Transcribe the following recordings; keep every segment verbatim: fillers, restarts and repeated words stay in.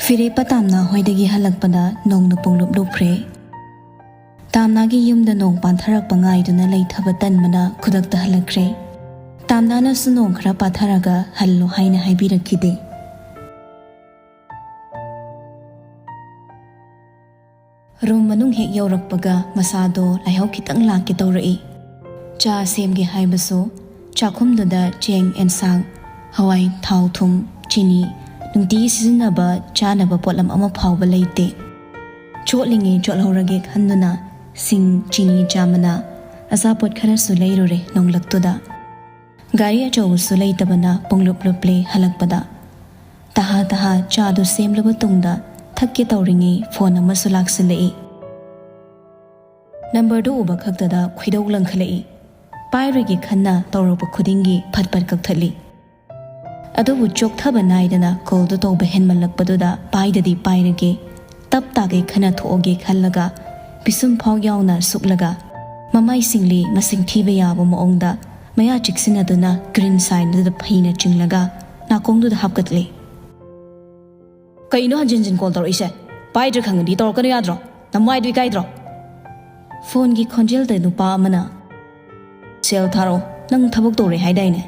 ꯐꯤꯔꯦꯞꯄ ꯇꯥꯝꯅꯥ ꯍꯣꯏꯗꯒꯤ ꯍꯜꯂꯛꯄꯗ ꯅꯣꯡꯅ ꯄꯨꯡꯂꯨꯞ ꯂꯨꯞꯈ꯭ꯔꯦ꯫ ꯇꯥꯝꯅꯥꯒꯤ ꯌꯨꯝꯗ ꯅꯣꯡ ꯄꯥꯟꯊꯔꯛꯄ ꯉꯥꯏꯗꯨꯅ ꯂꯩꯊꯕ ꯇꯟꯕꯅ ꯈꯨꯗꯛꯇ ꯍꯜꯂꯛꯈ꯭ꯔꯦ꯫ ꯇꯥꯝꯅꯥꯅꯁꯨ ꯅꯣꯡ ꯈꯔ ꯄꯥꯊꯔꯒ ꯍꯜꯂꯣ ꯍꯥꯏꯅ ꯍꯥꯏꯕꯤꯔꯛꯈꯤꯗꯦ꯫ ꯔꯨꯝ ꯃꯅꯨꯡ ꯍꯦꯛ ꯌꯧꯔꯛꯄꯒ ꯃꯁꯥꯗꯣ ꯂꯥꯏꯍꯧ ꯈꯤꯇꯪ ꯂꯥꯛꯀꯦ ꯇꯧꯔꯛꯏ꯫ ꯆꯥ ꯁꯦꯝꯒꯦ ꯍꯥꯏꯕꯁꯨ ꯆꯥꯛꯈꯨꯝꯗꯨꯗ ꯆꯦꯡ, ꯑꯦꯟꯁꯥꯡ, ꯍꯋꯥꯏ, ꯊꯥꯎ, ꯊꯨꯝ, ꯆꯤꯅꯤ, ꯅꯨꯡꯇꯤꯒꯤ ꯁꯤꯖꯤꯟꯅꯕ ꯆꯥꯅꯕ ꯄꯣꯠꯂꯝ ꯑꯃ ꯐꯥꯎꯕ ꯂꯩꯇꯦ꯫ ꯆꯣꯠꯂꯤꯉꯩ ꯆꯣꯠꯍꯧꯔꯒꯦ ꯈꯟꯗꯨꯅ ꯁꯤꯡ, ꯆꯤꯅꯤ, ꯆꯥ ꯃꯅꯥ, ꯑꯆꯥꯄꯣꯠ ꯈꯔꯁꯨ ꯂꯩꯔꯨꯔꯦ ꯅꯣꯡꯂꯛꯇꯨꯗ꯫ ꯒꯥꯔꯤ ꯑꯆꯧꯕꯁꯨ ꯂꯩꯇꯕꯅ ꯄꯨꯡꯂꯨꯞ ꯂꯨꯞꯂꯦ ꯍꯜꯂꯛꯄꯗ꯫ ꯇꯍꯥ ꯇꯍꯥ ꯆꯥꯗꯨ ꯁꯦꯝꯂꯕ ꯇꯨꯡꯗ ꯊꯛꯀꯦ ꯇꯧꯔꯤꯉꯩ ꯐꯣꯟ ꯑꯃꯁꯨ ꯂꯥꯛꯁꯤꯜꯂꯛꯏ꯫ ꯅꯝꯕꯔꯗꯨ ꯎꯕ ꯈꯛꯇꯗ ꯈꯣꯏꯗꯧ ꯂꯪꯈꯠꯂꯛꯏ꯫ ꯄꯥꯏꯔꯣꯏꯒꯦ ꯈꯟꯅ ꯇꯧꯔꯛꯄ ꯈꯨꯗꯤꯡꯒꯤ ꯐꯠ ꯐꯠ ꯀꯛꯊꯠꯂꯤ꯫ ꯑꯗꯨꯕꯨ ꯆꯣꯛꯊꯕ ꯅꯥꯏꯗꯅ ꯀꯣꯜꯗꯨ ꯇꯧꯕ ꯍꯦꯟꯃꯜꯂꯛꯄꯗꯨꯗ ꯄꯥꯏꯗꯗꯤ ꯄꯥꯏꯔꯒꯦ, ꯇꯞ ꯇꯥꯒꯩ ꯈꯟꯅ ꯊꯣꯛꯑꯒꯦ ꯈꯜꯂꯒ ꯄꯤꯁꯨꯝ ꯐꯥꯎ ꯌꯥꯎꯅ ꯁꯨꯛꯂꯒ ꯃꯃꯥꯏꯁꯤꯡꯂꯤ ꯃꯁꯤꯡ ꯊꯤꯕ ꯌꯥꯕ ꯃꯑꯣꯡꯗ ꯃꯌꯥ ꯆꯤꯛꯁꯤꯟꯅꯗꯨꯅ ꯒ꯭ꯔꯤꯟ ꯁꯥꯏꯟꯗꯨꯗ ꯐꯩꯅ ꯆꯤꯡꯂꯒ ꯅꯥꯀꯣꯡꯗꯨꯗ ꯍꯥꯞꯀꯠꯂꯦ꯫ "ꯀꯩꯅꯣ ꯍꯟꯖꯤꯟ ꯍꯟꯖꯤꯟ ꯀꯣꯜ ꯇꯧꯔꯛꯏꯁꯦ? ꯄꯥꯏꯗ꯭ꯔꯦ ꯈꯪꯉꯗꯤ ꯇꯧꯔꯛꯀꯅꯨ ꯌꯥꯗ꯭ꯔꯣ? ꯅꯃꯥꯏꯗꯣ ꯏꯀꯥꯏꯗ꯭ꯔꯣ?" ꯐꯣꯟꯒꯤ ꯈꯣꯟꯖꯦꯜꯗ ꯅꯨꯄꯥ ꯑꯃꯅ, "ꯁꯦꯜ ꯊꯥꯔꯛꯑꯣ, ꯅꯪ ꯊꯕꯛ ꯇꯧꯔꯦ ꯍꯥꯏꯗꯥꯏꯅꯦ?"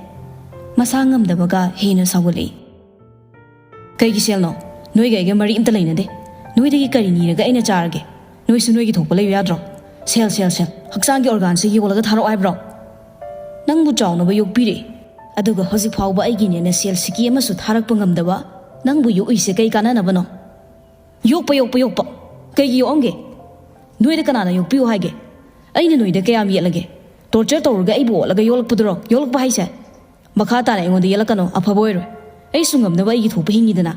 ꯃꯁꯥ ꯉꯝꯗꯕꯒ ꯍꯦꯟꯅ ꯁꯥꯎꯒꯠꯂꯛꯏ꯫ "ꯀꯩꯒꯤ ꯁꯦꯜꯅꯣ? ꯅꯣꯏꯒ ꯑꯩꯒ ꯃꯔꯤ ꯑꯝꯇ ꯂꯩꯅꯗꯦ꯫ ꯅꯣꯏꯗꯒꯤ ꯀꯔꯤ ꯅꯤꯔꯒ ꯑꯩꯅ ꯆꯥꯔꯒꯦ? ꯅꯣꯏꯁꯨ ꯅꯣꯏꯒꯤ ꯊꯣꯛꯄ ꯂꯩꯌꯨ ꯌꯥꯗ꯭ꯔꯣ? ꯁꯦꯜ, ꯁꯦꯜ, ꯁꯦꯜ, ꯍꯛꯆꯥꯡꯒꯤ ꯑꯣꯔꯒꯥꯟꯁꯦ ꯌꯣꯜꯂꯒ ꯊꯥꯔꯛꯑꯣ ꯍꯥꯏꯕ꯭ꯔꯣ? ꯅꯪꯕꯨ ꯆꯥꯎꯅꯕ ꯌꯣꯛꯄꯤꯔꯛꯏ, ꯑꯗꯨꯒ ꯍꯧꯖꯤꯛ ꯐꯥꯎꯕ ꯑꯩꯒꯤꯅꯦꯅ ꯁꯦꯜ ꯁꯤꯀꯤ ꯑꯃꯁꯨ ꯊꯥꯔꯛꯄ ꯉꯝꯗꯕ ꯅꯪꯕꯨ ꯌꯣꯛꯏꯁꯦ ꯀꯩ ꯀꯥꯟꯅꯅꯕꯅꯣ? ꯌꯣꯛꯄ, ꯌꯣꯛꯄ, ꯌꯣꯛꯄ꯫ ꯀꯩꯒꯤ ꯌꯣꯛꯑꯝꯒꯦ? ꯅꯣꯏꯗ ꯀꯅꯥꯅ ꯌꯣꯛꯄꯤꯌꯨ ꯍꯥꯏꯒꯦ? ꯑꯩꯅ ꯅꯣꯏꯗ ꯀꯌꯥꯝ ꯌꯦꯠꯂꯒꯦ? ꯇꯣꯔꯆꯔ ꯇꯧꯔꯒ ꯑꯩꯕꯨ ꯑꯣꯠꯂꯒ ꯌꯣꯛꯂꯛꯄꯗꯨꯔꯣ ꯌꯣꯛꯂꯛꯄ ꯍꯥꯏꯁꯦ? ꯃꯈꯥ ꯇꯥꯅ ꯑꯩꯉꯣꯟꯗ ꯌꯦꯠꯂꯛꯀꯅꯣ, ꯑꯐꯕ ꯑꯣꯏꯔꯣꯏ꯫ ꯑꯩꯁꯨ ꯉꯝꯅꯕ ꯑꯩꯒꯤ ꯊꯣꯛꯄ ꯍꯤꯡꯉꯤꯗꯅ꯫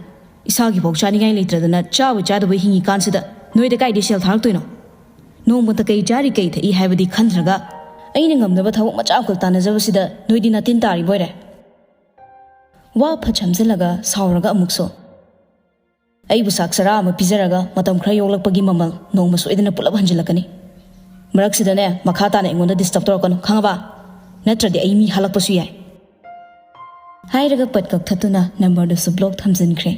ꯏꯁꯥꯒꯤꯐꯥꯎ ꯆꯥꯅꯤꯡꯉꯥꯏ ꯂꯩꯇ꯭ꯔꯗꯅ ꯆꯥꯕ ꯆꯥꯗꯕ ꯍꯤꯡꯉꯤꯀꯥꯟꯁꯤꯗ ꯅꯣꯏꯗ ꯀꯥꯏꯗꯩ ꯁꯦꯜ ꯊꯥꯔꯛꯇꯣꯏꯅꯣ? ꯅꯣꯡꯃꯇ ꯀꯩ ꯆꯥꯔꯤ ꯀꯩ ꯊꯛꯏ ꯍꯥꯏꯕꯗꯤ ꯈꯟꯗ꯭ꯔꯒ ꯑꯩꯅ ꯉꯝꯅꯕ ꯊꯕꯛ ꯃꯆꯥ ꯑꯃꯈꯛ ꯇꯥꯟꯅꯖꯕꯁꯤꯗ ꯅꯣꯏꯗꯤ ꯅꯥꯇꯤꯟ ꯇꯥꯔꯤꯕ ꯑꯣꯏꯔꯦ꯫" ꯋꯥ ꯐꯠ ꯁꯝꯖꯤꯜꯂꯒ ꯁꯥꯎꯔꯒ ꯑꯃꯨꯛꯁꯨ, "ꯑꯩꯕꯨ ꯆꯥꯛ ꯆꯔꯥ ꯑꯃ ꯄꯤꯖꯔꯒ ꯃꯇꯝ ꯈꯔ ꯌꯣꯛꯂꯛꯄꯒꯤ ꯃꯃꯜ ꯅꯣꯡꯃ ꯁꯣꯏꯗꯅ ꯄꯨꯂꯞ ꯍꯟꯖꯤꯜꯂꯛꯀꯅꯤ꯫ ꯃꯔꯛꯁꯤꯗꯅꯦ ꯃꯈꯥ ꯇꯥꯅ ꯑꯩꯉꯣꯟꯗ ꯗꯤꯁꯇꯔꯕ ꯇꯧꯔꯛꯀꯅꯨ, ꯈꯪꯉꯕ? ꯅꯠꯇ꯭ꯔꯗꯤ ꯑꯩ ꯃꯤ ꯍꯥꯠꯂꯛꯄꯁꯨ ꯌꯥꯏ꯫" ꯍꯥꯏꯔꯒ ꯄꯠ ꯀꯛꯊꯠꯇꯨꯅ ꯅꯝꯕꯔꯗꯨꯁꯨ ꯕ꯭ꯂꯣꯛ ꯊꯝꯖꯤꯟꯈ꯭ꯔꯦ꯫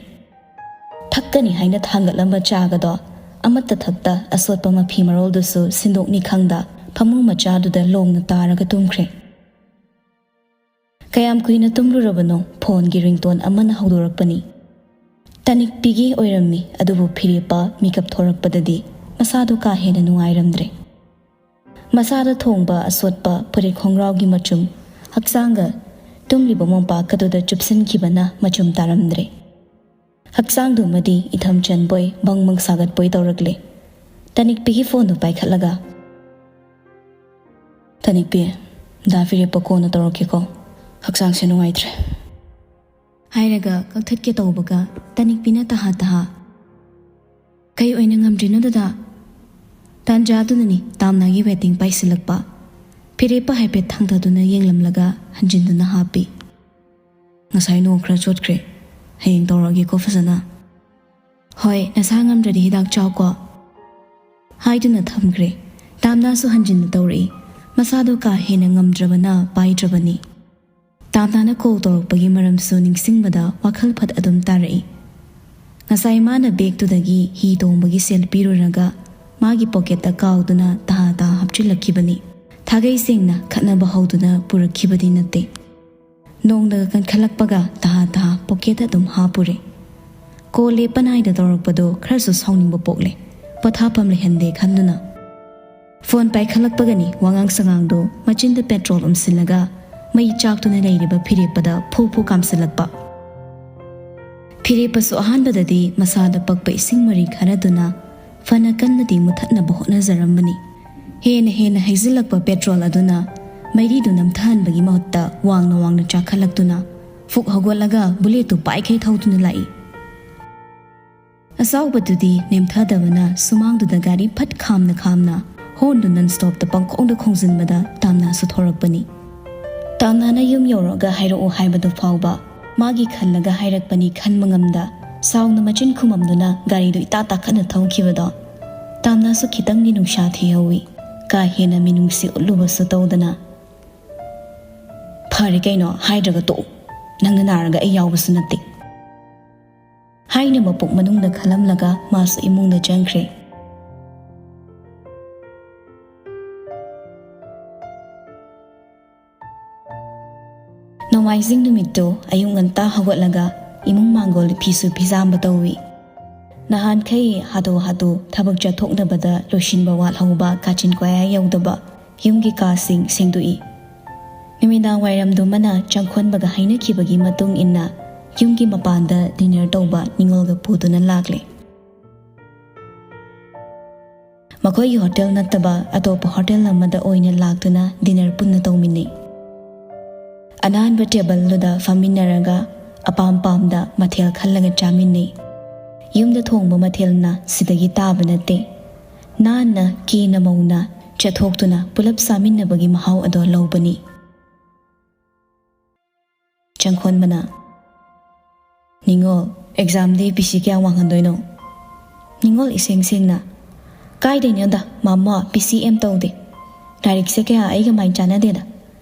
ꯊꯛꯀꯅꯤ ꯍꯥꯏꯅ ꯊꯥꯡꯒꯠꯂꯝꯕ ꯆꯥꯒꯗꯣ ꯑꯃꯠꯇ ꯊꯛꯇ ꯑꯁꯣꯠꯄ ꯃꯐꯤ ꯃꯔꯣꯜꯗꯨꯁꯨ ꯁꯤꯟꯗꯣꯛꯅꯤ ꯈꯪꯗ ꯐꯃꯨꯡ ꯃꯆꯥꯗꯨꯗ ꯂꯣꯡꯅ ꯇꯥꯔꯒ ꯇꯨꯝꯈ꯭ꯔꯦ꯫ ꯀꯌꯥꯝ ꯀꯨꯏꯅ ꯇꯨꯝꯂꯨꯔꯕꯅꯣ, ꯐꯣꯟꯒꯤ ꯔꯤꯡꯇꯣꯟ ꯑꯃꯅ ꯍꯧꯗꯣꯔꯛꯄꯅꯤ꯫ ꯇꯅꯤꯛꯄꯤꯒꯤ ꯑꯣꯏꯔꯝꯃꯤ, ꯑꯗꯨꯕꯨ ꯐꯤꯔꯦꯞꯄ ꯃꯤꯀꯞ ꯊꯣꯔꯛꯄꯗꯗꯤ ꯃꯁꯥꯗꯣ ꯀꯥ ꯍꯦꯟꯅ ꯅꯨꯡꯉꯥꯏꯔꯝꯗ꯭ꯔꯦ꯫ ꯃꯁꯥꯗ ꯊꯣꯡꯕ ꯑꯁꯣꯠꯄ ꯐꯨꯔꯤꯠ ꯈꯣꯡꯒ꯭ꯔꯥꯎꯒꯤ ꯃꯆꯨꯝ, ꯍꯛꯆꯥꯡꯒ ꯇꯨꯝꯂꯤꯕ ꯃꯣꯝꯄꯥꯛ ꯑꯗꯨꯗ ꯆꯨꯞꯁꯤꯟꯈꯤꯕꯅ ꯃꯆꯨꯝ ꯇꯥꯔꯝꯗ꯭ꯔꯦ꯫ ꯍꯛꯆꯥꯡꯗꯨꯃꯗꯤ ꯏꯊꯝ ꯆꯟꯕꯣꯏ ꯕꯪ ꯕꯪ ꯁꯥꯒꯠꯄꯣꯏ ꯇꯧꯔꯛꯂꯦ꯫ ꯇꯅꯤꯛꯄꯤꯒꯤ ꯐꯣꯟꯗꯨ ꯄꯥꯏꯈꯠꯂꯒ, "ꯇꯅꯤꯛꯄꯤ, ꯗꯥ ꯐꯤꯔꯦꯞꯄ ꯀꯣꯟꯅ ꯇꯧꯔꯛꯀꯦꯀꯣ, ꯍꯛꯆꯥꯡꯁꯦ ꯅꯨꯡꯉꯥꯏꯇ꯭ꯔꯦ" ꯍꯥꯏꯔꯒ ꯀꯛꯊꯠꯀꯦ ꯇꯧꯕꯒ ꯇꯅꯤꯛꯄꯤꯅ ꯇꯍꯥ ꯇꯍꯥ, "ꯀꯩ ꯑꯣꯏꯅ ꯉꯝꯗ꯭ꯔꯤꯅꯣ ꯗꯗꯥ?" ꯇꯥꯟꯖꯥꯗꯨꯅꯅꯤ ꯇꯥꯝꯅꯥꯒꯤ ꯋꯦꯇꯤꯡ ꯄꯥꯏꯁꯤꯜꯂꯛꯄ꯫ ꯐꯤꯔꯦꯞꯄ ꯍꯥꯏꯐꯦꯠ ꯊꯥꯡꯊꯗꯨꯅ ꯌꯦꯡꯂꯝꯂꯒ ꯍꯟꯖꯤꯟꯗꯨꯅ ꯍꯥꯞꯄꯤ꯫ "ꯉꯁꯥꯏ ꯅꯣꯡ ꯈꯔ ꯆꯣꯠꯈ꯭ꯔꯦ, ꯍꯌꯦꯡ ꯇꯧꯔꯛꯑꯒꯦꯀꯣ ꯐꯖꯅ" "ꯍꯣꯏ, ꯅꯁꯥ ꯉꯝꯗ꯭ꯔꯗꯤ ꯍꯤꯗꯥꯛ ꯆꯥꯎꯀꯣ" ꯍꯥꯏꯗꯨꯅ ꯊꯝꯈ꯭ꯔꯦ꯫ ꯇꯥꯝꯅꯥꯁꯨ ꯍꯟꯖꯤꯟꯅ ꯇꯧꯔꯛꯏ꯫ ꯃꯁꯥꯗꯣ ꯀꯥ ꯍꯦꯟꯅ ꯉꯝꯗ꯭ꯔꯕꯅ ꯄꯥꯏꯗ꯭ꯔꯕꯅꯤ꯫ ꯇꯥꯝꯅꯥꯅ ꯀꯣꯜ ꯇꯧꯔꯛꯄꯒꯤ ꯃꯔꯝꯁꯨ ꯅꯤꯡꯁꯤꯡꯕꯗ ꯋꯥꯈꯜ ꯐꯠ ꯑꯗꯨꯝ ꯇꯥꯔꯛꯏ꯫ ꯉꯁꯥꯏ ꯃꯥꯅ ꯕꯦꯒꯇꯨꯗꯒꯤ ꯍꯤ ꯇꯣꯡꯕꯒꯤ ꯁꯦꯜ ꯄꯤꯔꯨꯔꯒ ꯃꯥꯒꯤ ꯄꯣꯀꯦꯠꯇ ꯀꯥꯎꯗꯨꯅ ꯇꯍꯥ ꯇꯍꯥ ꯍꯥꯞꯆꯤꯜꯂꯛꯈꯤꯕꯅꯤ꯫ ꯊꯥꯒꯩ ꯁꯦꯡꯅ ꯈꯠꯅꯕ ꯍꯧꯗꯨꯅ ꯄꯨꯔꯛꯈꯤꯕꯗꯤ ꯅꯠꯇꯦ꯫ ꯅꯣꯡꯅꯒ ꯀꯟꯈꯠꯂꯛꯄꯒ ꯇꯍꯥ ꯇꯍꯥ ꯄꯣꯀꯦꯠꯇ ꯑꯗꯨꯝ ꯍꯥꯞꯄꯨꯔꯦ꯫ ꯀꯣꯜ ꯂꯦꯞꯄ ꯅꯥꯏꯗ ꯇꯧꯔꯛꯄꯗꯣ ꯈꯔꯁꯨ ꯁꯥꯎꯅꯤꯡꯕ ꯄꯣꯛꯂꯦ꯫ ꯄꯣꯊꯥꯐꯝ ꯂꯩꯍꯟꯗꯦ ꯈꯟꯗꯨꯅ꯫ ꯐꯣꯟ ꯄꯥꯏꯈꯠꯂꯛꯄꯒꯅꯤ ꯋꯥꯉꯥꯡ ꯁꯉꯥꯡꯗꯣ ꯃꯆꯤꯟꯗ ꯄꯦꯇ꯭ꯔꯣꯜ ꯎꯝꯁꯤꯜꯂꯒ ꯃꯩ ꯆꯥꯛꯇꯨꯅ ꯂꯩꯔꯤꯕ ꯐꯤꯔꯦꯞꯄꯗ ꯐꯨ ꯐꯨ ꯀꯥꯝꯁꯤꯜꯂꯛꯄ꯫ ꯐꯤꯔꯦꯞꯄꯁꯨ ꯑꯍꯥꯟꯕꯗꯗꯤ ꯃꯁꯥꯗ ꯄꯛꯄ ꯏꯁꯤꯡ ꯃꯔꯤ ꯈꯔꯗꯨꯅ ꯐꯅ ꯀꯟꯅꯗꯤ ꯃꯨꯊꯠꯅꯕ ꯍꯣꯠꯅꯖꯔꯝꯕꯅꯤ꯫ ꯍꯦꯟꯅ ꯍꯦꯟꯅ ꯍꯩꯖꯤꯜꯂꯛꯄ ꯄꯦꯇ꯭ꯔꯣꯜ ꯑꯗꯨꯅ ꯃꯩꯔꯤꯗꯨ ꯅꯝꯊꯍꯟꯕꯒꯤ ꯃꯍꯨꯠꯇ ꯋꯥꯡꯅ ꯋꯥꯡꯅ ꯆꯥꯈꯠꯂꯛꯇꯨꯅ ꯐꯨꯛ ꯍꯧꯒꯠꯂꯒ ꯕꯨꯂꯦꯠꯇꯨ ꯄꯥꯏꯈꯩ ꯊꯧꯗꯨꯅ ꯂꯥꯛꯏ꯫ ꯑꯆꯥꯎꯕꯗꯨꯗꯤ ꯅꯦꯝꯊꯗꯕꯅ ꯁꯨꯃꯥꯡꯗꯨꯗ ꯒꯥꯔꯤ ꯐꯠ ꯈꯥꯝꯅ ꯈꯥꯝꯅ ꯍꯣꯔꯟꯗꯨ ꯅꯟ ꯁ꯭ꯇꯣꯞꯇ ꯄꯪꯈꯣꯡꯗ ꯈꯣꯡꯖꯤꯟꯕꯗ ꯇꯥꯝꯅꯥꯁꯨ ꯊꯣꯔꯛꯄꯅꯤ꯫ ꯇꯥꯝꯅꯥꯅ ꯌꯨꯝ ꯌꯧꯔꯒ ꯍꯥꯏꯔꯛꯎ ꯍꯥꯏꯕꯗꯨ ꯐꯥꯎꯕ ꯃꯥꯒꯤ ꯈꯜꯂꯒ ꯍꯥꯏꯔꯛꯄꯅꯤ ꯈꯟꯕ ꯉꯝꯗ ꯁꯥꯎꯅ ꯃꯆꯤꯟ ꯈꯨꯝꯃꯝꯗꯨꯅ ꯒꯥꯔꯤꯗꯨ ꯏꯇꯥ ꯇꯥꯈꯠꯅ ꯊꯧꯈꯤꯕꯗꯣ ꯇꯥꯝꯅꯥꯁꯨ ꯈꯤꯇꯪꯗꯤ ꯅꯨꯡꯁꯥ ꯊꯤꯍꯧꯏ꯫ ꯀꯥ ꯍꯦꯟꯅ ꯃꯤꯅꯨꯡꯁꯤ ꯎꯠꯂꯨꯕꯁꯨ ꯇꯧꯗꯅ, "ꯐꯔꯦ ꯀꯩꯅꯣ, ꯍꯥꯏꯗ꯭ꯔꯒ ꯇꯣꯛꯎ꯫ ꯅꯪꯅ ꯅꯥꯔꯒ ꯑꯩ ꯌꯥꯎꯕꯁꯨ ꯅꯠꯇꯦ" ꯍꯥꯏꯅ ꯃꯄꯨꯛ ꯃꯅꯨꯡꯗ ꯈꯜꯂꯝꯂꯒ ꯃꯥꯁꯨ ꯏꯃꯨꯡꯗ ꯆꯪꯈ꯭ꯔꯦ꯫ ꯅꯣꯡꯃꯥꯏꯖꯤꯡ ꯅꯨꯃꯤꯠꯇꯨ ꯑꯌꯨꯛ ꯉꯟꯇꯥ ꯍꯧꯒꯠꯂꯒ ꯏꯃꯨꯡ ꯃꯥꯡꯒꯣꯜ ꯐꯤꯁꯨ ꯐꯤꯖꯥꯝꯕ ꯇꯧꯏ꯫ ꯅꯍꯥꯟꯈꯩ ꯍꯥꯊꯨ ꯍꯥꯊꯨ ꯊꯕꯛ ꯆꯠꯊꯣꯛꯅꯕꯗ ꯂꯣꯏꯁꯤꯟꯕ ꯋꯥꯠꯍꯧꯕ ꯀꯥꯆꯤꯟ ꯀꯣꯌꯥ ꯌꯧꯗꯕ ꯌꯨꯝꯒꯤ ꯀꯥꯁꯤꯡ ꯁꯦꯡꯗꯣꯛꯏ꯫ ꯅꯨꯃꯤꯗꯥꯡ ꯋꯥꯏꯔꯝꯗꯨꯃꯅ ꯆꯪꯈꯣꯟꯕꯒ ꯍꯥꯏꯅꯈꯤꯕꯒꯤ ꯃꯇꯨꯡ ꯏꯟꯅ ꯌꯨꯝꯒꯤ ꯃꯄꯥꯟꯗ ꯗꯤꯅꯔ ꯇꯧꯕ ꯅꯤꯉꯣꯜꯒ ꯄꯨꯗꯨꯅ ꯂꯥꯛꯂꯦ꯫ ꯃꯈꯣꯏꯒꯤ ꯍꯣꯇꯦꯜ ꯅꯠꯇꯕ ꯑꯇꯣꯞꯄ ꯍꯣꯇꯦꯜ ꯑꯃꯗ ꯑꯣꯏꯅ ꯂꯥꯛꯇꯨꯅ ꯗꯤꯅꯔ ꯄꯨꯟꯅ ꯇꯧꯃꯤꯟꯅꯩ꯫ ꯑꯅꯥꯟꯕ ꯇꯦꯕꯜꯗꯨꯗ ꯐꯝꯃꯤꯟꯅꯔꯒ ꯑꯄꯥꯝ ꯄꯥꯝꯗ ꯃꯊꯦꯜ ꯈꯜꯂꯒ ꯆꯥꯃꯤꯟꯅꯩ꯫ ꯌꯨꯝꯗ ꯊꯣꯡꯕ ꯃꯊꯦꯜꯅ ꯁꯤꯗꯒꯤ ꯇꯥꯕ ꯅꯠꯇꯦ꯫ ꯅꯥꯟꯅ ꯀꯦꯅ ꯃꯧꯅ ꯆꯠꯊꯣꯛꯇꯨꯅ ꯄꯨꯂꯞ ꯆꯥꯃꯤꯟꯅꯕꯒꯤ ꯃꯍꯥꯎ ꯑꯗꯣ ꯂꯧꯕꯅꯤ꯫ ꯆꯪꯈꯣꯟꯕꯅ, "ꯅꯤꯉꯣꯜ, ꯑꯦꯛꯖꯥꯝꯗꯤ ꯄꯤ ꯁꯤ ꯀꯌꯥ ꯋꯥꯡꯍꯟꯗꯣꯏꯅꯣ?" ꯅꯤꯉꯣꯜ ꯏꯁꯦꯡ ꯁꯦꯡꯅ, "ꯀꯥꯏꯗꯩꯅꯣꯗ ꯃꯥꯃꯣ, ꯄꯤ ꯁꯤ ꯑꯦꯝ ꯇꯧꯗꯦ꯫ ꯂꯥꯏꯔꯤꯛꯁꯦ ꯀꯌꯥ ꯑꯩꯒ ꯃꯥꯏ ꯆꯥꯟꯅꯗꯦꯗ꯫